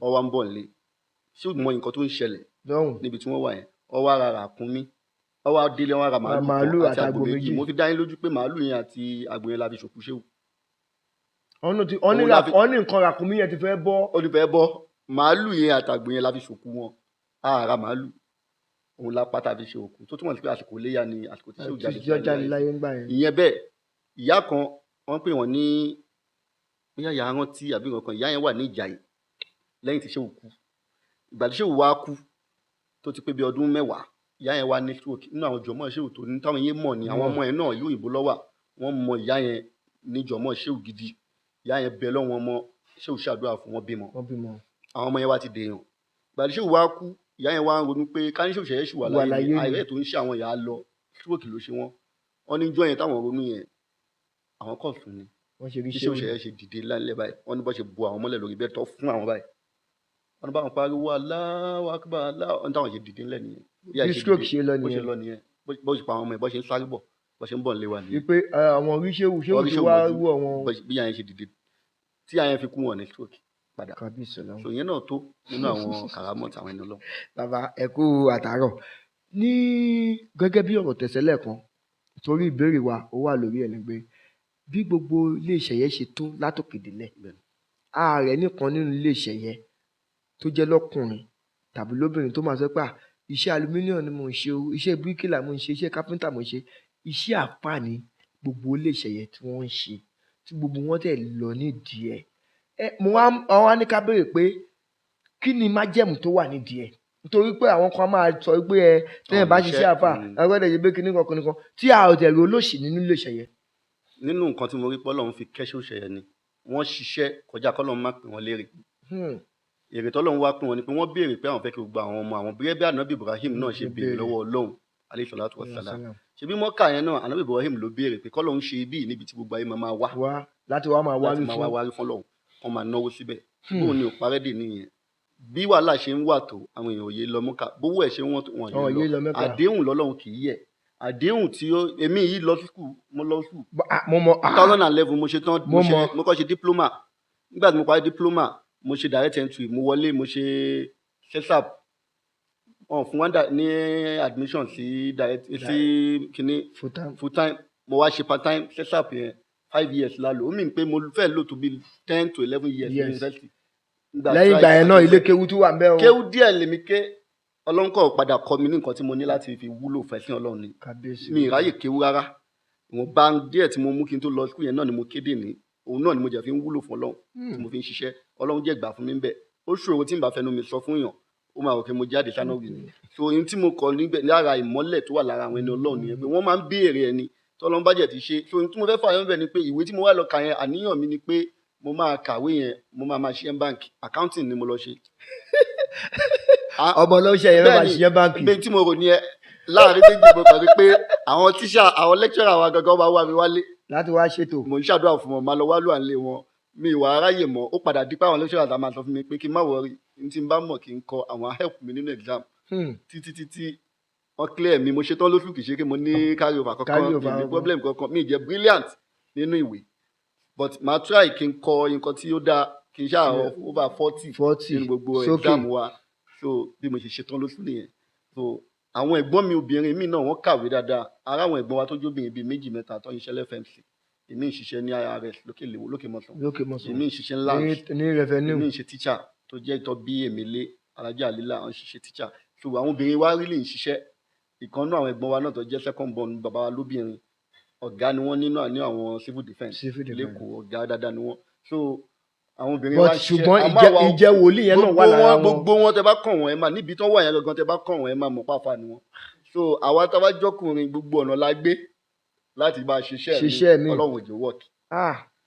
Ó wá ń bọ̀ nílé, ṣé o mọ nǹkan tó ń ṣẹlẹ̀ Lọ́hùn. níbi tí wọ́n wà yẹn? Ó wá ra ràkúnmí, ó wá délé, ó wá ra màálù Màálù kan àti àgbò àtàgbò méjì. méjì. Mo fi dá yín lójú pé màálù yẹn àti àgbò yẹn la fi ṣòkú Ṣéwù. Ọ̀nà tí ọ̀nì Òun la fi- ọ̀nì nǹkan ràkúnmí yẹn ti fẹ́ bọ́. Ó ní fẹ́ bọ́. Màálù yẹn àtàgbò yẹn la fi ṣòkú wọn. A ra màálù òun la pátá fi ṣe òkú, tó túmọ̀ sí pé àsìkò iléyá ni àsìkò tí Ṣéwù jáde Tí ó jáde láyé ńgbà yẹn. Ìyẹn bẹ́ẹ̀. Ìyá kan, wọ́n pè wọ́n ní bóyá ìyá rántí àbí nǹkan kan, ìyá yẹn wà ní Ìjàyè lẹ́yìn tí Ṣéwù kú. Ìgbà tí Ṣéwù wá kú tó ti pé bí ọdún 10, ìyá yẹn wá ní stroke. Nínú àwọn jọmọ́ Ṣéwù tó ní táwọn yẹn mọ̀ ni àwọn Mọ̀. ọmọ yẹn náà ìlú òyìnbó lọ́wà, wọ́n mọ ìyá yẹn ní jọmọ́ Ṣéwù gidi. Ìyá yẹn bẹ lọ́wọ́ ọmọ Ṣéwù, ṣàdúrà fún wọn, bímọ. Wọ́n bímọ. Àwọn ọmọ yẹn wá ti dèèyàn. Ìgbà tí Ṣéwù wá kú, ìyá yẹn wá ń ronú pé ká ní Ṣéwù ṣẹ̀ṣẹ̀ ṣì wà Wà láyé láyé ni ni. Àìrẹ́ tó ń ṣe àwọn ìyá lọ, stroke ló ṣe wọ́n. Wọ́n ní jọ́ yẹn táwọn ronú yẹn, àwọn kọ̀ sùn ni. Wọ́n ṣe rí Bí Ṣéwù Ṣéwù. ṣẹ̀ṣẹ̀ ṣe dìde lálẹ́ báyìí, wọ́n ní bọ́ ṣe bu àwọn mọ́lẹ̀ lórí bẹ́ẹ̀ tó fún àwọn báyìí, wọ́n ní báwọn pariwo Allahu Akbar Allahu, wọ́n ní táwọn ṣe dìde ńlẹ̀ nìyẹn. Bí Bí àìṣe stroke dìde, ṣe lọ bó ṣe nìyẹn. lọ nìyẹn. Bó ṣe pa àwọn ọmọ ẹ̀, bó ṣe ń sáré bọ̀, bó ṣe ń bọ̀ nílé wa nìyẹn. Wípé àwọn rí Ṣéwù, Ṣéwù Wọ́n rí ti Ṣéwù wá mọ́jú. wú àwọn. Bí àyẹn ṣe dìde tí àyẹn fi kú, wọn ní stroke padà. Kábíyèsí Ọlọ́run. So ìyẹn náà tó nínú àwọn kàrámọ̀ tàwọn ẹni Ọlọ́run. Bàbá, ẹ kú àtàárọ̀. Ní gẹ́gẹ́ bí ọ̀rọ̀ tẹ̀sẹ̀ lẹ́ẹ̀kan, torí ìbéèrè wa ó wà lórí ẹ̀ ni pé bí gbogbo ilé iṣẹ́ yẹn ṣe tó látòkè délẹ̀, Bẹ́ẹ̀ni. ààrẹ nìkan nínú ilé iṣẹ́ yẹn tó jẹ́ lọ́kùnrin tàbí lóbìnrin tó máa sọ pé, "À, iṣẹ́ alumíníọ̀mù ni mò ń ṣe o, iṣẹ́ bíríkìlà mò ń ṣe, iṣẹ́ kápẹ́ńtà mò ń ṣe, iṣẹ́ àfáà ni gbogbo ilé iṣẹ́ yẹn tí wọ́n ń ṣe, tí gbogbo wọn tẹ̀ lọ nídìí ẹ̀." Ẹ mo wá wọ́n wá ní ká béèrè pé kí ni májẹ̀mú tó wà nídìí ẹ̀, nítorí pé àwọn kan máa sọ pé ẹ tẹ́yìn bá ṣiṣẹ́ àfáà ẹ gbọ́dọ̀ ṣe pé kíní kan kíní kan tí a ò tẹ̀ rí olóṣì nínú ilé iṣẹ́ yẹn. Nínú nǹkan tí mo rí pé Ọlọ́run fi kẹ́ṣẹ́ òṣèyẹ ni wọ́n ṣiṣẹ́ kọjá kọ́lọ́run má pè wọ́n lérè. Èrè tọ́lọ́run wá pín wọn ni pé wọ́n béèrè pé àwọn fẹ́ kí gbogbo àwọn ọmọ àwọn bí ẹbí ànábì Ibrahim náà ṣe béèrè lọ́wọ́ Ọlọ́run alayhi salatu wassalam. Ṣebí Mọ́kà yẹn náà ànábì Ibrahim ló béèrè pé kọ́lọ́run ṣe ibí níbi tí gbogbo ayé máa máa wá Wá láti wá máa wárí láti máa fún wá wárí fún Ọlọ́run, kán máa náwó síbẹ̀. Bóun ni ò parẹ́ dè nìyẹn. Bí wàhálà ṣe ń wà tó, àwọn èèyàn ò yé lọ Mọ́kà, bówó ẹ̀ ṣe ń wọ́n tó, wọn Wọn ò yé yé lọ. lọ Mẹ́kà. Àdéhùn lọ́lọ́run kì í yẹ̀. Àdéhùn tí ó èmi yìí lọ school, mo lọ school. Mo mọ 2011 mo ṣe tán, Mo mọ. mo kọ́ ṣe diploma. Nígbà tí mo parí diploma, mo ṣe direct entry, mo wọlé, mo ṣe SESAP. Wọ́n fún wa ní admission sí direct sí kíní full time. Full time. Mo wá ṣe part time SESAP yẹn 5 years la lò. Ó mean pé mo fẹ́ lò tó bí 10 to 11 years ní Yes. university. Nígbà Lẹ́yìn ìgbà yẹn náà ilé kéwú tún wà ń bẹ̀ o. Kéwú díẹ̀ lèmi ké. Ọlọ́run kọ̀ padà kọ́ mi ní nǹkan tí mo ní láti fi wúlò fẹ́sìn Ọlọ́run ni. Kábíyèsí. Mi ì ráyè kéwú rárá. Ìwọ̀nba díẹ̀ tí mo mú kí n tó lọ school yẹn náà ni mo kéde ní. Òun náà ni mo jẹ́ fi ń wúlò fún Ọlọ́run tí mo fi ń ṣiṣẹ́. Ọlọ́run jẹ́ gbà fún mi bẹ́ẹ̀. Ó ṣòro tí n bá fẹnu mi sọ fún èèyàn, ó máa rò pé mo jáde sáná wì ni. So ohun tí mo kọ níbẹ̀ lára ìmọ́lẹ̀ tó wà lára àwọn ẹni Ọlọ́run nìyẹn pé wọ́n máa ń béèrè ẹni tọ́lọ́run bá jẹ̀ ti ṣe. So ohun tí mo fẹ́ fà yọ níbẹ̀ ni pé ìwé tí mo wá lọ kà yẹn, àníyàn mi ni pé mo máa kàwé yẹn, mo máa máa ṣiṣẹ́ báǹkì, accounting ni mo lọ ṣe. Ọmọ ọlọ́ṣẹ́ yẹn máa Bẹ́ẹ̀ni, ṣiṣẹ́ báǹkì. Ibi tí mo rò ní ẹ láàrin méjì mo kàn rí pé àwọn tíṣà, àwọn lecturer wa gangan máa wá mi wálé. Láti wá ṣètò. Mo ń ṣàdúrà fún wọn, máa lọ wá lù à ń lé wọn. Mi ìwà aráyè mọ́, ó padà di pé àwọn lecturer ta máa sọ fún mi pé kí n má worry, n tí n bá mọ̀ kí n kọ, àwọn á help mi nínú exam. Títí títí wọ́n clear mi, mo ṣetán lóṣù kìí ṣe kí mo ní carry over kankan, Carry over mi ní kankan. problem kankan, mi jẹ́ brilliant nínú ìwé. But màá try kí n kọ nǹkan tí ó dáa, kí n ṣáà over 40 40 nínú gbogbo sókè. exam wa. So bí mo ṣe ṣetán lóṣù nìyẹn. So àwọn ẹ̀gbọ́n mi obìnrin mi náà wọ́n kàwé dáadáa. Ara àwọn ẹ̀gbọ́n wa tó jóbìnrin bíi méjì mẹ́ta tó ń ṣiṣẹ́ l'FMC. Èmi ń ṣiṣẹ́ ní IRS lókè Léwo, lókè Mọ̀sán. Lókè Mọ̀sán. Èmi ń ṣiṣẹ́ ní LANS. Ní revenue. Èmi ń ṣe teacher tó jẹ́ ìtọ́ bí Èmílé, Alájà Àlílà, wọ́n ń ṣiṣẹ́ teacher. So àwọn obìnrin wa really ń ṣiṣẹ́. Ìkan nínú àwọn ẹ̀gbọ́n wa náà tó jẹ́ second born bàbá wa lóbìnrin, ọ̀gá ni wọ́n nínú ní àwọn civil defence. Civil defence. Lẹ́kọ̀ọ́ ọ̀gá dáadáa ni wọ́n. So àwọn obìnrin But wa ń ṣiṣẹ́. ṣùgbọ́n Àmọ́ ìjẹ́ wòlíì yẹn náà wà lára wọn. Gbogbo wọn tẹ bá kàn wọ́n ẹ máa níbi tán wà yẹn gangan tẹ bá kàn wọ́n ẹ máa mọ̀ pàfà ni wọ́n. So àwa tá a bá jọkùnrin gbogbo ọ̀nà la gbé láti bá a ṣiṣẹ́ Ṣiṣẹ́ mi. Ọlọ́run ò jẹ́ work.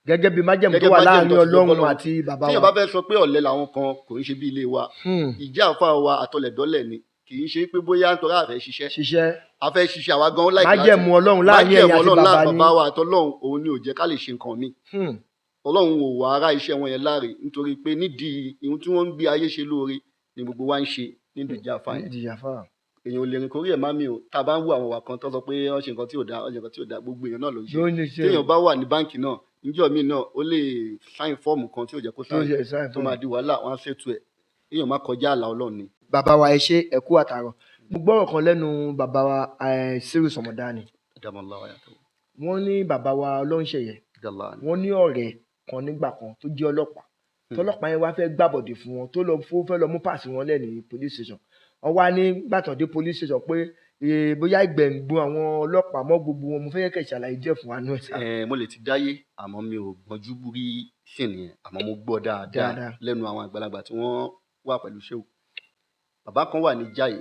Gẹ́gẹ́ bí májẹ̀mú tó Gẹ́gẹ́ wà májẹ̀mú láàrin tó ti gbé Ọlọ́run bọ́lọ́run. àti bàbá Tíyàn wa. bá fẹ́ sọ pé ọ̀lẹ làwọn kan kò ń ṣe bí ilé wa. Ìjà àfa wa àtọlẹ̀dọ́lẹ̀ ni, kì í ṣe pé bóyá nítorí a fẹ́ ṣiṣẹ́. Ṣiṣẹ́. A fẹ́ ṣiṣẹ́ àwa gan láìpẹ́ láti. Májẹ̀mú Ọlọ́run láàrin ẹ̀yin Májẹ̀mú àti Ọlọ́run bàbá láàrin ni. bàbá wa àtọlọ́run òun ni ò jẹ́ ká lè ṣe nǹkan mi. Ọlọ́run ò wá ara iṣẹ́ wọn yẹn láre nítorí pé nídìí ohun tí wọ́n ń gbé ayé ṣe lóore ni gbogbo wa ń ṣe nídìí ìjà àfa yẹn. Nídìí ìjà àfa. Èèyàn ò lè rìn kórí ẹ̀ má mi o. Tá a bá ń wo àwọn ìwà kan tó sọ pé wọ́n ṣe nǹkan tí ò dáa, wọ́n ṣe nǹkan tí ò dáa, gbogbo èèyàn náà ló ń ṣe. Ló ń ṣe. Téèyàn bá wà ní báǹkì náà, níjọ́ míì náà ó lè sign fọ́ọ̀mù kan tí ò jẹ́ kó Tó sign, ṣe sign tó fọ́ọ̀mù. máa di wàhálà, wọ́n á ṣètò ẹ̀. Èèyàn má kọjá àlà Ọlọ́run ni. Bàbá wa ẹ ṣé, ẹ kú àtàrọ̀. Mo gbọ́rọ̀ kan lẹ́nu bàbá wa Cyrus Ọmọdáni. Adamallahu ayatahu. Wọ́n ní bàbá wa Ọlọ́runṣẹ̀yẹ. Dàlá ni. Wọ́n ní ọ̀rẹ́ kan nígbà kan tó jẹ́ ọlọ́pàá. Tọ́lọ́pàá yẹn wá fẹ́ gbàbọ̀dè fún wọn tó lọ fún fẹ́ lọ mú pàṣẹ wọn lẹ̀ ní police station. Wọ́n wá ní gbàtàn dé police station pé bóyá ìgbẹ̀ngbọ̀n àwọn ọlọ́pàá mọ́ gbogbo wọn. Mo fẹ́ kẹ́ ṣàlàyé díẹ̀ fún wa nú ẹ̀ sá. Mo lè ti dáyé àmọ́ mi ò gbọ́njú rí sí nìyẹn, àmọ́ mo gbọ́ dáadáa Dáadáa. lẹ́nu àwọn àgbàlagbà tí wọ́n wà pẹ̀lú Ṣéwù. Bàbá kan wà ní Jàyè,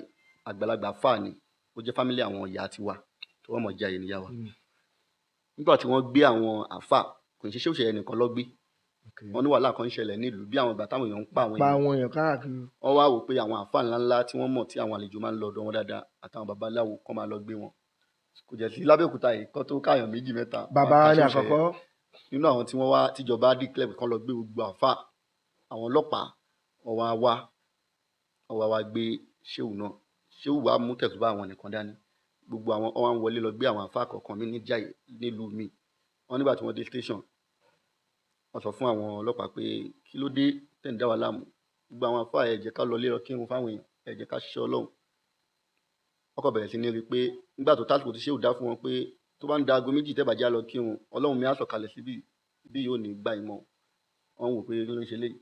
àgbàlagbà fáà ni, ó jẹ́ fámílì àwọn ìyá tiwa tí wọ́n mọ̀ Jàyè níyà wa. Nígbà tí wọ́n gbé àwọn àfáà, kò ní ṣe Ṣéwù Ṣẹ̀yẹ nìkan lọ gbé. Wọ́n ní wàhálà kan ń ṣẹlẹ̀ nílùú bí àwọn ìgbà táwọn èèyàn ń pa àwọn Pa èèyàn. àwọn èèyàn káàkiri. Wọ́n wá wò pé àwọn àfáà ńláńlá tí wọ́n mọ̀ tí àwọn àlejò máa ń lọ ọ̀dọ̀ wọn dáadáa àtàwọn babaláwo kan máa lọ gbé wọn. Kò jẹ́ sí Lábẹ́òkúta yìí kọ́ tó káyàn méjì mẹ́ta. Bàbá Wọ́n á ní ká Ṣéwù Ṣẹ̀yẹ. àkọ́kọ́. Nínú àwọn tí wọ́n wá tíjọba declare pé kán lọ gbé gbogbo àfáà, àwọn ọlọ́pàá, wọ́n wá wá, wọ́n wá wá gbé Ṣéwù náà. Ṣéwù wá mú tẹ̀sùbá àwọn nìkan dání. Gbogbo àwọn wọ́n wá ń wọlé lọ gbé àwọn àfáà kọ̀ọ̀kan mi ní Jàyè nílùú mi. Wọ́n nígbà tí wọ́n dé station, wọ́n sọ fún àwọn ọlọ́pàá pé kí ló dé tẹ̀ ń dá wa láàmú. Gbogbo àwọn àfáà ẹ jẹ́ ká lọ lé lọ kírun fáwọn èèyàn, ẹ jẹ́ ká ṣiṣẹ́ Ọlọ́run. Wọ́n kàn bẹ̀rẹ̀ sí ní rí i pé nígbà tó tásìkò tí ṣéwù dá fún wọn pé tó bá ń da aago 2 tẹ́bàjá lọ kírun, Ọlọ́run mi á sọ̀kalẹ̀ síbí bí yóò ní gbà yín mọ́. Wọ́n wò pé kí ló ń ṣe léyìí.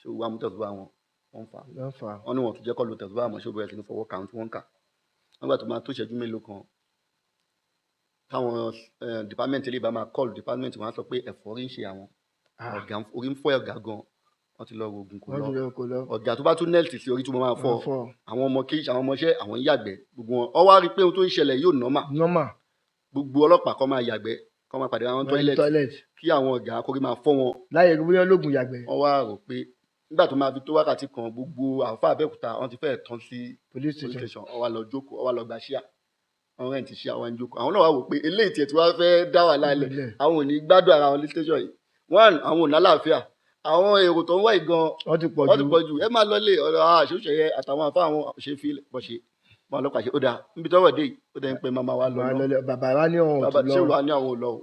Ṣéwù wá mú tẹ̀sùbá wọn, wọ́n fà á. Wọ́n fà á. Wọ́n ní wọn tún jẹ́ kó lo tẹ̀sùbá àmọ́ ṣéwù bẹ̀rẹ̀ sí ní fọwọ́ kà tí wọ́n ń kà. Nígbà tó máa tó ìṣẹ́jú mélòó kan, táwọn department ilé ìbá máa call department wọn á sọ pé ẹ̀fọ́rí ń ṣe àwọn. Ọ̀gá orí ń fọ́ ọ̀gá gan. Wọ́n ti lọ rògùn kò lọ. Ọ̀gá tó bá tún nẹ́ẹ̀tì sí orí tó máa fọ́. Àwọn ọmọ kejì, àwọn ọmọọṣẹ́, àwọn ń yàgbẹ́ gbogbo wọn. Ó wá rí pé ohun tó ń ṣẹlẹ̀ yóò nọ́mà. Gbogbo ọlọ́pàá kó máa yàgbẹ́, kó máa pàdé àwọn tọ́ílẹ̀tì kí àwọn ọ̀gá kórí máa fọ́ wọn. Láyé bóyá lóògùn yàgbẹ́. Wọ́n wá rò pé nígbà tó máa fi tó wákàtí kan, gbogbo àáfàá Abẹ́òkúta wọ́n ti fẹ́ẹ̀ tán sí police station. Ó wá lọ jókòó, ó wá lọ gba ṣíà. Wọ́n rẹ̀ǹtì ṣíà, wọ́n ń jókòó. Àwọn náà wá wò pé eléyìí tiẹ̀ tí wọ́n fẹ́ dá wàhálà lẹ̀, àwọn ò ní gbádùn ara wọn ní station yìí. One, àwọn ò lálàáfíà. Àwọn èrò tó ń wá ìgan wọ́n ti pọ̀ jù. Ẹ máa lọlé ọ̀rọ̀ àṣọṣe àtàwọn àfa àwọn ṣe fi bọ̀ ṣe máa lọ́pàá ṣe ó dáa níbi tọ́rọ̀ dé ó dẹ̀ ń pẹ́ máa wá lọ náà. Bàbá wa ní ọ̀hún tó lọ. Ṣé wàá ní àwọn ò lọ o.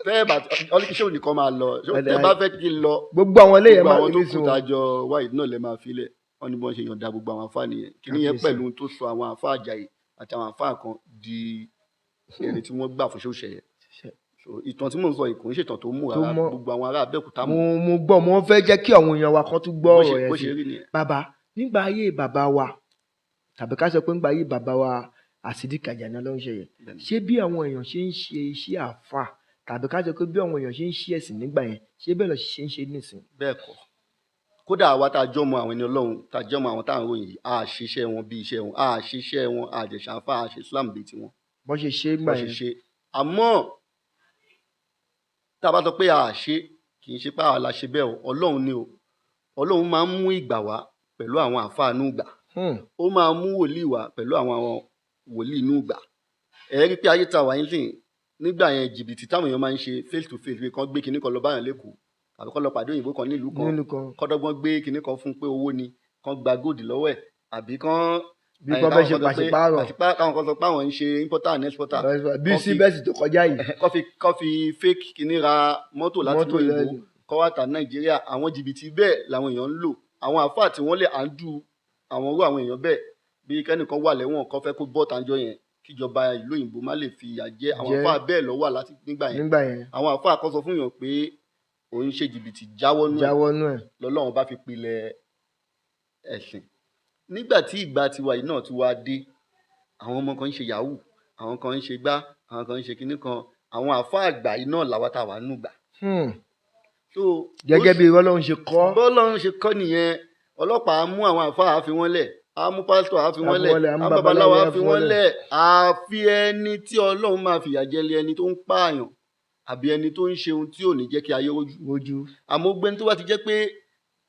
Bẹ́ẹ̀ bá ọlọ́kì ṣé òní kan máa lọ tẹ́ bá fẹ́ kí n lọ. Gbogbo àwọn eléyẹn máa ní sùn. Gbogbo àwọn tó kù tájọ wáyé náà lè máa filẹ̀. Wọ́n ní bí wọ́n ṣe yọ̀ǹda gbogbo àwọn àfa nìyẹn. Kí nìyẹn pẹ̀lú tó sọ àwọn àfa Àjàyí àti àwọn àfa kan di ẹni tí wọ́n gbà fún ṣòṣẹ̀yẹ. Ìtàn tí mò ń sọ yìí kò ń ṣètàn tó mú rárá, gbogbo àwọn ará Abẹ́òkúta mọ̀. Mo gbọ́, mo fẹ́ jẹ́ kí àwọn èèyàn wa kan tún gbọ́ ọ̀rọ̀ yẹn sí. Bàbá, nígbà ayé bàbá wa tàbí ká sọ pé nígbà ayé bàbá wa Àsídíkì Àjàní Ọlọ́runṣẹ́yẹ, ṣé bí àwọn èèyàn ṣe ń ṣe iṣẹ́ àfà tàbí ká sọ pé bí àwọn èèyàn ṣe ń ṣe ẹ̀sìn nígbà yẹn, ṣé bẹ́ẹ̀ lọ ṣe ń ṣe nísìn? Bẹ́ẹ̀ kọ́. Kódà àwa tá a jọmọ àwọn ẹni Ọlọ́run, tá a jọmọ àwọn tá à ń ròyìn yìí, a ṣiṣẹ́ wọn bí iṣẹ́ wọn, a ṣiṣẹ́ wọn, a jẹ̀ṣà àfà, a ṣe Islam bíi tiwọn. Bọ́n ṣe ṣe é gbà yẹn. Àmọ́ tá a bá sọ pé a ṣe, kì í ṣe pé àwa la ṣe bẹ́ẹ̀ o, Ọlọ́run ni o. Ọlọ́run máa ń mú ìgbà wá pẹ̀lú àwọn àáfàá inú ìgbà. Ó máa mú wòlíì wá pẹ̀lú àwọn wòlíì inú ìgbà. Ẹ rí pé ayé ta wà yín sìn nígbà yẹn, jìbìtì táwọn èèyàn máa ń ṣe face to face, pé kán gbé kinní kan lọ báyàn lẹ́kọ̀ọ́ àbí kán lọ pàdé òyìnbó kan nílùú kan, kọ́dọ́gbọ́n gbé kinní kan fún pé owó ni, kán gba góòdì lọ́wọ́ ẹ̀, àbí kán bí kò bẹ́ẹ̀ ṣe pàṣípààrọ̀, káwọn kan sọ pé àwọn ń ṣe importer and exporter, bí síbẹ̀sì tó kọjá yìí, kọ́ fi fake kinní ra mọ́tò láti ìlú òyìnbó kọ́ wá ta Nàìjíríà. Àwọn jìbìtì bẹ́ẹ̀ làwọn èèyàn ń lò. Àwọn àfáà tí wọ́n lè àǹdù àwọn orú àwọn èèyàn bẹ́ẹ̀, bí kẹ́nìkan wà lẹ́wọ̀n kọ́ fẹ́ kó bọ́ tàǹjọ́ yẹn kíjọba ìlú òyìnbó má lè fi ìyà jẹ àwọn àfáà bẹ́ẹ̀ ló wà láti nígbà yẹn. Àwọn àfáà kan sọ fún yàn pé òun ṣe jìbìtì jáwọ́ nú ẹ̀ lọ́lọ́run bá fi pilẹ̀ ẹ̀sìn. Nígbà tí ìgbà tiwa yìí náà ti wá dé, àwọn ọmọ kan ń ṣe yahoo, àwọn kan ń ṣe gbá, àwọn kan ń ṣe kinní kan, àwọn àáfàá àgbà yìí náà làwa tá a wà nù gbà. Gẹ́gẹ́ bí Ọlọ́run ṣe kọ́. Bọ́lọ́run ṣe kọ́ nìyẹn. Ọlọ́pàá mú àwọn àáfàá á fi wọ́n lẹ̀, á mú pásítọ̀ á fi wọ́n lẹ̀, á mú babaláwo á fi wọ́n lẹ̀. Àfi ẹni tí Ọlọ́run máa fìyà jẹ lé ẹni tó ń pààyàn àbí ẹni tó ń ṣe ohun tí ò ní jẹ́ kí ayé rojú. Àmọ́ gbẹ́ni tó bá ti jẹ́ pé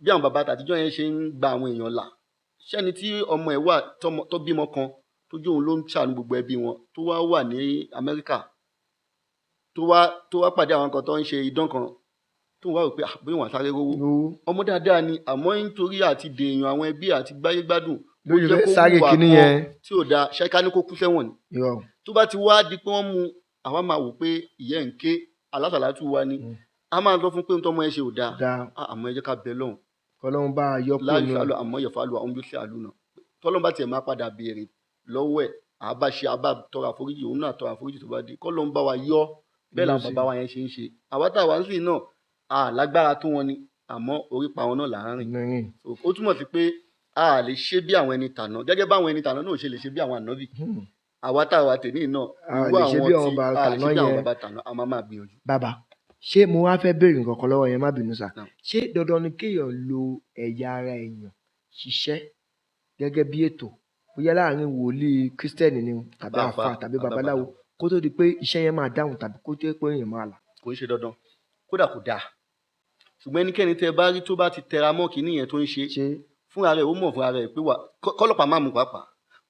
bí àwọn bàbá tàtijọ́ yẹn ṣe ń gba àwọn èèyàn là, ṣẹ́ni tí ọmọ ẹ̀ wà tó bímọ kan tó jẹ́ òun ló ń ṣàánú gbogbo ẹbí wọn, tó wá wà ní Amẹ́ríkà, tó wá pàdé àwọn kan tó ń ṣe idán kan, tó wá rò pé bóyá wọn sáré rówó, ọmọ dáadáa ni, àmọ́ nítorí àti dèèyàn àwọn ẹbí àti gbáyé gbádùn ló jẹ́ kó sáré kinní yẹn tí ò dáa, ṣẹ́ká ní kó kú sẹ́wọ̀n ni. Tó bá ti wá di pé wọ́n mú, àwa máa wò pé ìyẹn ń ké alásàlátù wa ni, a máa sọ fún pé ohun tọ́mọ ẹ ṣe ò dáa, àmọ́ ẹ jẹ́ ká bẹ lọ́hùn kọlọ́run bá a yọ kúrò láì fàlọ àmọ́ yẹ fàlọ àwọn yóò ṣe àlùnà tọ́lọ́run bá tiẹ̀ máa padà béèrè lọ́wọ́ ẹ̀, àbá ṣe àbá tọrọ àforíjì, òun náà tọrọ àforíjì tó bá dé, kọ́lọ́run bá wa yọ. Bẹ́ẹ̀ làwọn bàbá wa yẹn ṣe ń ṣe. Àwa tá a wà ń sìn náà a lágbára tó wọn ni, àmọ́ orí pa wọn náà là ń rìn. Ó túmọ̀ sí pé a lè ṣe bí àwọn ẹni tàná, gẹ́gẹ́ báwọn ẹni tàná náà ṣe lè ṣe bí àwọn ànábì. Àwa tá a wà tèmi náà, irú àwọn tí a lè ṣe bí àwọn bàbá tàná, a máa máa gbìyànjú. Bàbá, ṣé mo wá fẹ́ béèrè nǹkan kan lọ́wọ́ yẹn, má bínú sá. Ṣé dandan ni kéèyàn lo ẹ̀yà ara èèyàn ṣiṣẹ́ gẹ́gẹ́ bí ètò, bóyá láàrin wòlíì kírísítẹ́nì ni tàbí àfáà tàbí babaláwo, kó tó di pé iṣẹ́ yẹn máa dáhùn tàbí kó tó di pé èèyàn máa là? Kò ń ṣe dandan, kódà kò dáa. Ṣùgbọ́n ẹnikẹ́ni tẹ́ bá rí tó bá ti tẹra mọ́ kínní yẹn tó ń ṣe fúnra rẹ̀, ó mọ̀ fúnra rẹ̀ pé wà kọ́lọ́pàá má mú pàápàá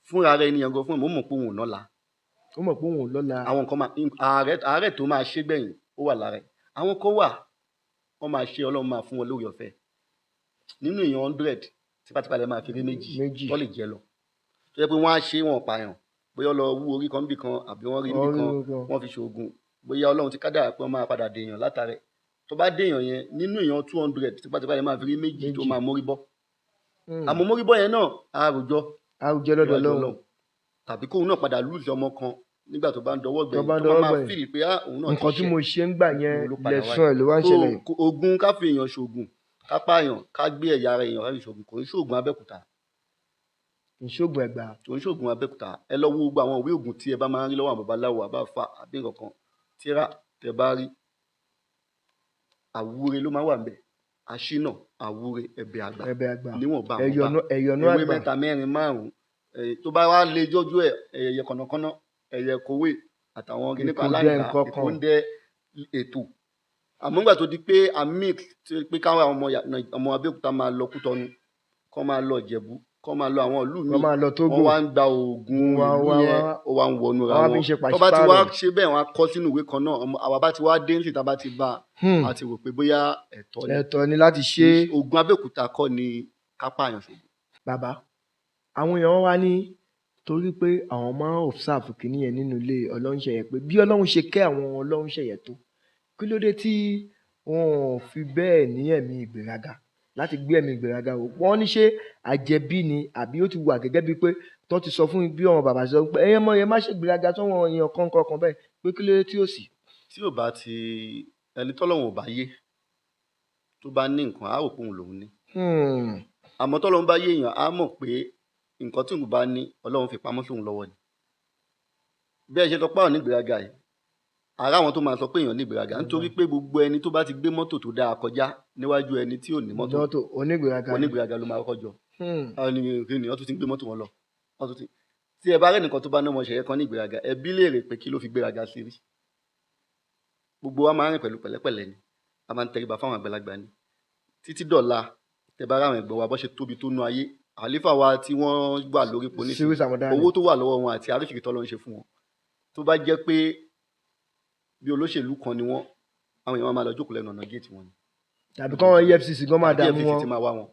fúnra rẹ̀ ènìyàn gan fún ẹ̀, ó mọ̀ pé òun ò lọ́la. Ó mọ̀ pé òun ò lọ́la. Àwọn nǹkan máa àárẹ̀ tó máa ṣe gbẹ̀yìn ó wà lára ẹ̀. Àwọn kan wà wọ́n máa ṣe, Ọlọ́run máa fún wọn lórí ọ̀fẹ́. Nínú èèyàn 100 tipátipá lè máa fi rí méjì tó lè jẹ lọ, tó jẹ́ pé wọ́n á ṣe wọn pààyàn, bóyá lọ wú orí kan níbì kan àbí wọ́n rí níbì kan wọ́n fi ṣoògùn, bóyá Ọlọ́run ti kádàrá pé wọ́n máa padà dèèyàn látàrẹ̀. Tó bá dèèyàn yẹn nínú èèyàn 200 tipátipá lè máa fi rí méjì tó máa mórí bọ́. Àmọ́ mórí bọ́ yẹn náà àròjọ lọ́dọ̀ Ọlọ́run. Tàbí kóun náà padà lose ọmọ kan nígbà tó bá ń dọwọ́ Tó gbẹ̀yìn, bá ń tó dọwọ́ máa gbẹ̀yìn. feel pé ah, òun náà ti Nǹkan tí ṣẹ̀. mo ṣe ń gbà yẹn Òun ló padà wá. lẹ̀san ẹ̀ ló wá ń So ṣẹlẹ̀. ogun ká fi èèyàn ṣoògùn, ká pààyàn, ká gbé ẹ̀yà ara èèyàn ká fi ṣoògùn, kò ń ṣoògùn Abẹ́òkúta. Ìṣògùn Ẹ̀gbá. Kò ń ṣoògùn Abẹ́òkúta. Ẹ lọ wo gbogbo àwọn ìwé ògùn tí ẹ bá máa ń rí lọ́wọ́ àwọn babaláwo àbáfà àbí nǹkan kan, tíra tẹ bá rí, àwúre ló máa wà ńbẹ̀. Aṣínà, àwúre, ẹ̀bẹ̀ àgbà, Ẹ̀bẹ̀ àgbà. níwọ̀nba àwọn Ẹ̀yọ̀nú bá ẹ̀yọ̀nú ewé àgbà. mẹ́ta, mẹ́rin, márùn-ún, tó bá wá lé jójú ẹ̀, ẹyẹ kọ̀nàkọ́nà, ẹyẹ kowé àtàwọn kinní kan, Ìkódẹ aláǹgbá, nǹkan kan. ìkóńdẹ ètò. Àmọ́ nígbà tó di pé a mix, tí pé káwọn ọmọ Abẹ́òkúta máa lọ Kútọ́nù, kọ́ máa lọ Ìjẹ̀bú, kọ́ máa lọ àwọn ìlú Wọ́n míì, máa lọ Tógò. wọ́n wá ń gba oògùn Wá ìlú wá yẹn, wá. ó wá ń wọnú ra Wọ́n wá fi wọn. ń ṣe Tó bá ti wá pàṣípààrọ̀. ṣe bẹ́ẹ̀, wọ́n á kọ sínú ìwé kan náà. Àwa bá ti wá dé nísìnyí, tá a bá ti bá a ti rò pé bóyá ẹ̀tọ́ ni. Ẹ̀tọ́ ni láti ṣe é. Oògùn Abẹ́òkúta kọ́ ni ká pààyàn ṣògùn. Bàbá, àwọn èèyàn wá ní torí pé àwọn máa ń observe kìíní yẹn nínú ilé Ọlọ́runṣẹ̀yẹ, pé bí Ọlọ́run ṣe kẹ́ àwọn Ọlọ́runṣẹ̀yẹ tó, kí ló dé tí wọn ò fi bẹ́ẹ̀ ní ẹ̀mí ìgbéraga láti gbé ẹ̀mí ìgbéraga wò? Wọ́n ní ṣé àjẹbí ni, àbí ó ti wà gẹ́gẹ́ bíi pé tó ti sọ fún bí àwọn bàbá sọ pé ẹ̀yin ọmọ yẹn má ṣe ìgbéraga sọ́wọ́n èèyàn kan kan bẹ́ẹ̀, pé kí ló dé tí ò sí. Tí ò bá ti ẹni tọ́lọ́run ò bá yé, tó bá ní nǹkan, á rò pé òun lòun ní. Àmọ́ tọ́lọ́run bá yé èèyàn, á mọ̀ pé nǹkan tí òun bá ní, Ọlọ́run fi pamọ́ sóun lọ́wọ́ ni. Bí ẹ ṣe sọ pé àwọn onígbéraga yìí, ara àwọn tó máa sọ pé èèyàn ní ìgbéraga, nítorí pé gbogbo ẹni tó bá ti gbé mọ́tò tó dáa kọjá níwájú ẹni tí ò ní mọ́tò, Mọ́tò onígbéraga ni. onígbéraga ló máa kọ́kọ́ jọ. Àwọn ènìyàn kí ni wọ́n tún ti ń gbé mọ́tò wọn lọ. Wọ́n tún ti. Tí ẹ bá rẹ́ nìkan tó bá ná ọmọ ṣẹ̀yẹ kan ní ìgbéraga, ẹ bí léèrè pé kí ló fi gbéraga sí rí. Gbogbo wa máa ń rìn pẹ̀lú pẹ̀lẹ́pẹ̀lẹ́ ni, a máa ń tẹríba fáwọn àgbàlagbà ni. Títí dọ̀la, tẹ bá ráwọn ẹ̀gbọ́n wa bó ṣe tóbi tó nú ayé, àlífà wa tí wọ́n wà lórí ipò nísìnyí, Cyril Samodani. owó tó wà lọ́wọ́ wọn àti arísìkí tọ́lọ́ ń ṣe fún wọn, tó bá jẹ́ pé bí olóṣèlú kan ni wọ́n, àwọn èèyàn máa lọ jókòó lẹ́nu ọ̀nà géètì wọn ni. Tàbí kọ́ wọn EFCC gan máa dààmú EFCC wọn. ti máa wá wọn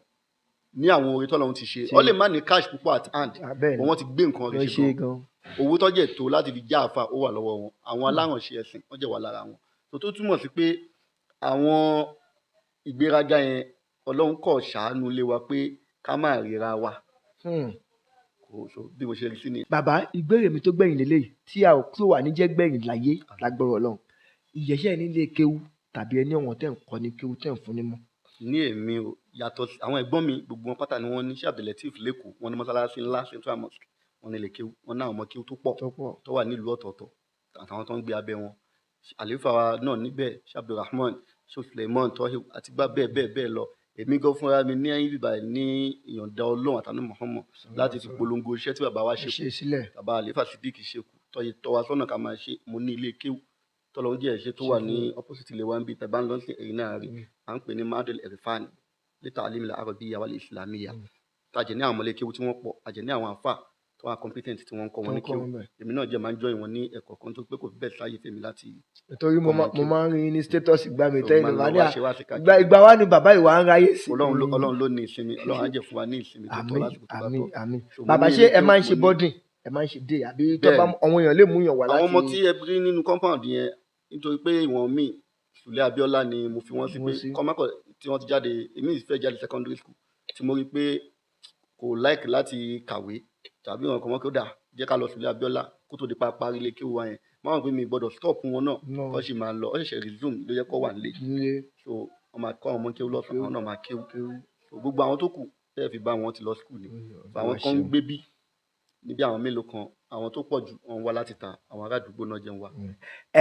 ní àwọn oore tọ́lọ́run ti ṣe. Ṣe. Ó lè má ní cash púpọ̀ at hand, Ah, bẹ́ẹ̀ but ni wọ́n ti gbé nǹkan wọ́n rẹ̀ ṣe ṣe gan. gan. Owó tó jẹ́ tó láti fi já àfa ó wà lọ́wọ́ wọn. Àwọn alárànṣe ẹ̀sìn wọ́n jẹ́ wà lára wọn. Tó túmọ̀ sí pé àwọn ìgbéraga yẹn, Ọlọ́run kọ̀ ṣàánú lé wa pé ká má ríra wa. Kò so bí mo ṣe rí sí ni. Bàbá, ìbéèrè mi tó gbẹ̀yìn lélẹ́yìí tí a ò tó wà ní jẹ́ gbẹ̀yìn láyé lágbọ́rọ̀ Ọlọ́run, ìyẹ̀ṣẹ́ nílé kéwú tàbí ẹni ọ̀wọ́n tẹ̀ ń kọ́ ní kéwú tẹ̀ ń fún ní mọ́? Ní èmi o, yàtọ̀ sí àwọn ẹ̀gbọ́n mi, gbogbo wọn pátá ni wọ́n ní. Ṣé Abdulateef lẹ́kọ̀ọ́, wọ́n ní mọ́sálásí ńlá, Central Mosque, wọ́n ní ilé kéwú, wọ́n ní àwọn ọmọ kéwú tó pọ̀ tó pọ̀ tó wà nílùú ọ̀tọ̀ọ̀tọ̀ àtàwọn tó ń gbé abẹ́ wọn. Àléfà wa náà níbẹ̀, ṣé Abdulrahman, ṣé Suleiman Tohib àti gbá bẹ́ẹ̀ bẹ́ẹ̀ bẹ́ẹ̀ lọ. Èmi gan fúnra mi ní ẹ̀yìn bíbá ní ìyọ̀ǹda Ọlọ́run àtànú Muhammad láti fi polongo iṣẹ́ tí bàbá wa ṣe ẹ kù, ṣe sílẹ̀. Bàbá àléfà Sidik ṣe kù, tọ́yẹ tọ́ wa sọ́nà ká máa ṣe. Mo ní ilé kéwú tọ́lọ́ jẹ́ ẹ̀ṣẹ́ tó wà ní opposite ilé wa ń bí tẹ̀ bá ń lọ sí ẹ̀yìn náà rí, à ń pè ní Madul Irfan lítà alimila arabiya wal islamiyya. Tàjẹ́ ní àwọn ọmọlé kéwú tí wọ́n pọ̀, àjẹ́ ní àwọn àfà tó wà competent tí wọ́n ń kọ́ tó wọn ń ní kọ́ kéwú. wọn bẹ̀. Èmi náà jẹ́ máa ń join wọn ní ẹ̀kọ́ kan tó pé kò fi bẹ́ẹ̀ sáyé fèmí láti Nítorí mo kọ́ máa wọn mo kéwú. máa ń rí ní status ìgbà mi So, tẹ́yìn máa ló ń bá lọ ní wá à ṣe wá sí ìgbà káàkiri. ìgbà wa ni bàbá ìwà ń ráyè sí. Ọlọ́run ló ní ìsinmi, Ọlọ́run á jẹ́ fún wa ní ìsinmi tó tọ́ Àmín, lásìkò tó bá àmín, tọ́. àmín. So, mo Bàbá, ní ṣé ilé ẹ kéwú, máa ń mo ṣe ní boarding, ẹ máa ń ṣe day, àbí tó bá Bẹ́ẹ̀ni. àwọn èèyàn lè mú yàn wá Àwọn ọmọ láti tí ẹ rí nínú compound yẹn, nítorí pé ìwọ̀n mi Sùlẹ̀ Abíọ́lá ni mo fi wọ́n sí Wọ́n pé sí. kọ́mákọ̀ tí wọ́n ti jáde, èmi sì fẹ́ jáde secondary school tí mo rí pé kò like láti kàwé tàbí ọ̀kan mọ́ kí ó dà jẹ́ ká lọ Sùlẹ̀ Abíọ́lá kó tó di pa parí ilé kéwú wa yẹn. Máa wọ́n pé mi gbọ́dọ̀ stop wọn náà, No. kó sì máa lọ, ó ṣẹ̀ṣẹ̀ resume ló yẹ kó wà nílé. Nílé. So wọ́n máa kọ́ àwọn ọmọ kéwú lọ́sàn-án, Kéwú. àwọn náà máa kéwú. Kéwú. So gbogbo àwọn tó kù tẹ́ ẹ fi bá wọn ti lọ school ni. So àwọn kan ń gbé bí níbi àwọn mélòó kan, àwọn tó pọ̀ jù wọn wá láti ta, àwọn ará àdúgbò náà jẹun wá.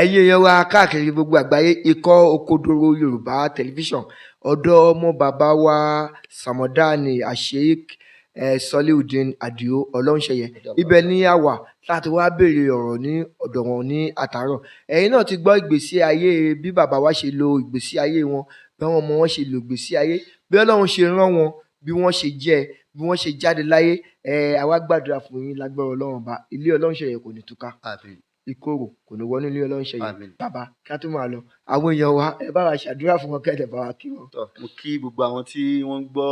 Ẹ̀yin èèyàn wa káàkiri gbogbo àgbáyé, ikọ̀ Òkodoro Yorùbá Tẹlifíṣàn, ọ̀dọ̀ ọmọ bàbá wa Samodani Asheik Soliudeen Adio Ọlọ́runṣẹ̀yẹ, ibẹ̀ ni a wà láti wá béèrè ọ̀rọ̀ ní ọ̀dọ̀ wọn ní àtàárọ̀. Ẹ̀yin náà ti gbọ́ ìgbésí ayé bí bàbá wa ṣe lo ìgbésí ayé wọn, bí àwọn ọmọ wọn ṣe lo ìgbésí ayé, bí Ọlọ́run ṣe rán wọn, bí wọ́n ṣe jẹ́, bí wọ́n ṣe jáde láyé. Àwa gbàdúrà fún yín lágbára Ọlọ́run ọba, ilé Ọlọ́runṣẹ̀yẹ kò ní túká. Àmín. Ìkorò kò ní wọnú ilé Ọlọ́runṣẹ̀yẹ. Àmín. Bàbá, ká tó máa lọ, àwọn èèyàn wa, ẹ bá wa ṣàdúrà fún wọn kẹ́tẹ̀ bá wa kí wọn. Tọ́, mo kí gbogbo àwọn tí wọ́n ń gbọ́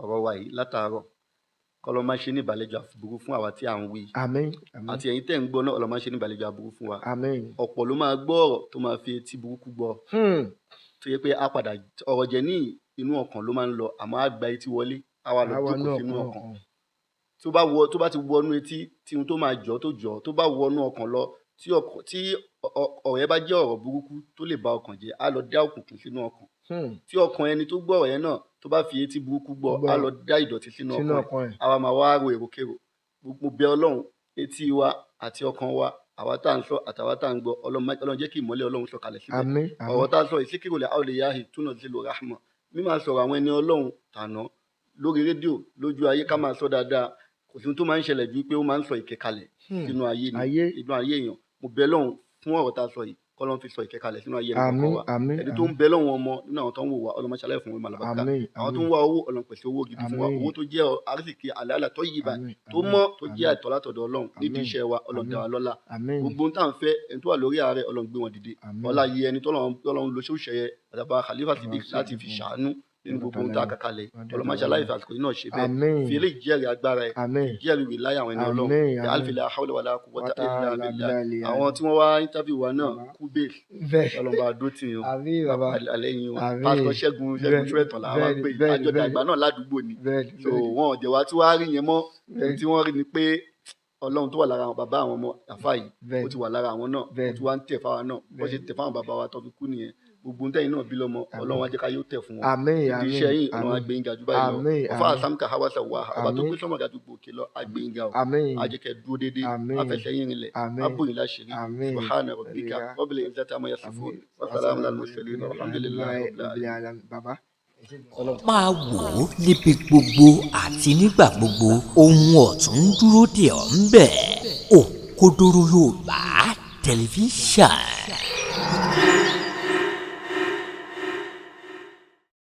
ọ̀rọ̀ wa yìí látàárọ̀, kọ́lọ́ máa ṣe ní ìbàlẹ́jọ àbúrú fún àwa tí à ń wí. Àmín, àmín. Àti ẹ̀yin tẹ́ ń gbọ́ náà, Ọlọ́run máa ṣe ní ìbàlẹ́jọ àbúrú fún wa. Àmín. Ọ̀pọ̀ ló máa gbọ́ ọ̀rọ̀ tó máa fi etí burúkú gbọ́, tó yẹ pé a padà ọ̀rọ̀ jẹ́ ní inú ọkàn ló máa ń lọ, àmọ́ á gba etí wọlé, á wá lọ Àwa jókòó náà sínú kàn ọkàn. kàn. Tó bá wọ, tó bá ti wọnú etí, tí ohun tó máa jọ tó jọ, tó bá wọnú ọkàn lọ, tí ọkàn tí ọ̀rọ̀ yẹn bá jẹ́ ọ̀rọ̀ burúkú tó lè ba ọkàn jẹ́, á lọ dá òkùnkùn sínú ọkàn. Tí ọkàn ẹni tó gbọ́ ọ̀rọ̀ yẹn náà tó bá fi etí burúkú gbọ́, Gbọ́. á lọ dá ìdọ̀tí sínú Sínú ọkàn ẹ̀. ọkàn ẹ̀. Àwa máa wá ro èròkerò. Mo bẹ Ọlọ́run, etí wa àti ọkàn wa, àwa tá à ń sọ àtàwa tá à ń gbọ́, Ọlọ́run Ọlọ́run jẹ́ kí ìmọ́lẹ̀ Ọlọ́run sọ̀kalẹ̀ síbẹ̀. Àmín, àmín. Ọ̀rọ̀ tá a sọ yìí, síkírù lè áwòlè yáhì túnà sí lo rahma, mímá sọ̀rọ̀ àwọn ẹni Ọlọ́run tàná lórí rédíò lójú ayé, ká máa sọ dáadáa, kò sí ohun tó máa ń ṣẹlẹ̀ ju pé ó máa ń sọ ìkẹ́ kalẹ̀ sínú ayé ni, Ayé. inú ayé èèyàn. Mo bẹ Ọlọ́run fún ọ̀rọ̀ tá a sọ yìí, kọ́lọ́n fi sọ ìkẹ́ kalẹ̀ sínú ayé ẹnì kọ̀ọ̀kan Àmín, wa. àmín. Ẹni tó ń bẹ lọ́wọ́ ọmọ nínú àwọn tó ń wò wá, Ọlọ́run máa ṣàlàyé fún wọn màlàbàkà. Àmín. Àwọn tó Àmín. ń wá owó, Ọlọ́run pèsè owó gidi fún wa. Àmín. Owó tó jẹ́ arísìkí àlàálà tó yí ibà Àmín. tó Àmín. mọ́, tó jẹ́ Àmín. àìtọ́ látọ̀dọ̀ Ọlọ́run nídìí iṣẹ́ wa, Ọlọ́run dá wa lọ́lá. Àmín. Gbogbo ohun tá à ń fẹ́, ẹni tó wà lórí ààrẹ, Ọlọ́run gbé wọn dìde. Àmín. Ọlá yìí, ẹni tọ́lọ́run lo ṣóṣẹyẹ àtàbà Khalifa Sidik láti fi ṣàánú nínú gbogbo ohun tá a kà kalẹ̀, Ọlọ́run máa ṣàlàyé àsìkò yìí náà ṣe bẹ́ẹ̀. Àmín. Fi eléyìí jẹ́rìí agbára ẹ̀, Àmín. jẹ́rìí wìláyà àwọn ẹni Ọlọ́run. Àmín. Bí Àmín. alfila hawla wàlá quwwata Wata illa billah. billah. Àwọn tí wọ́n wá interview wa náà, Bàbá. kú bẹ́ẹ̀, Bẹ́ẹ̀. Ọlọ́run bá dó tì yín o. Àmín, bàbá. Alẹ́ yín o. Àmín. Pásítọ̀ Ṣẹ́gun, Ṣẹ́gun Ṣúrẹ̀tàn làwọn máa ń pè, àjọ dàgbà náà ládùúgbò ni. Bẹ́ẹ̀ni. So wọn ò jẹ́ wá tí wàá rí yẹn mọ́. Bẹ́ẹ̀ni. Tí wọ́n rí ni pé Ọlọ́run tó wà lára àwọn bàbá àwọn ọmọ àfa yìí, ó ti wà lára àwọn náà, ó ti wá ń tẹ̀ fáwa náà. Bó ṣe tẹ̀ fáwọn bàbá wa tó fi kú nìyẹn. Gbogbo ohun tẹ́yìn náà bí lọ́mọ, Ọlọ́run á jẹ́ ká yóò tẹ̀ fún wọn. Àmín. Nídìí Àmín. iṣẹ́ yìí, Ọlọ́run á Àmín. gbé yín ga jù báyìí lọ. Àmín. Ọfà Àmín. Samka Hawasa wa, ọba tó Àmín. gbé sọmọ ga ju gbòkè lọ, á gbé yín ga o. Àmín. Á jẹ́ kẹ́ dúró déédéé, Àmín. á fẹsẹ̀ yín rinlẹ̀, Àmín. á bò yín láṣìírí. Àmín. Subhana rabbika rabbil izzati amma yasifun wa salamun alal mursalin walhamdulillahi rabbil alamin. Bàbá. Máa wò ó níbi gbogbo àti nígbà gbogbo, ohun ọ̀tun ń dúró dè ọ́ ń bẹ̀. Òkodoro Yorùbá Tẹlifíṣàn.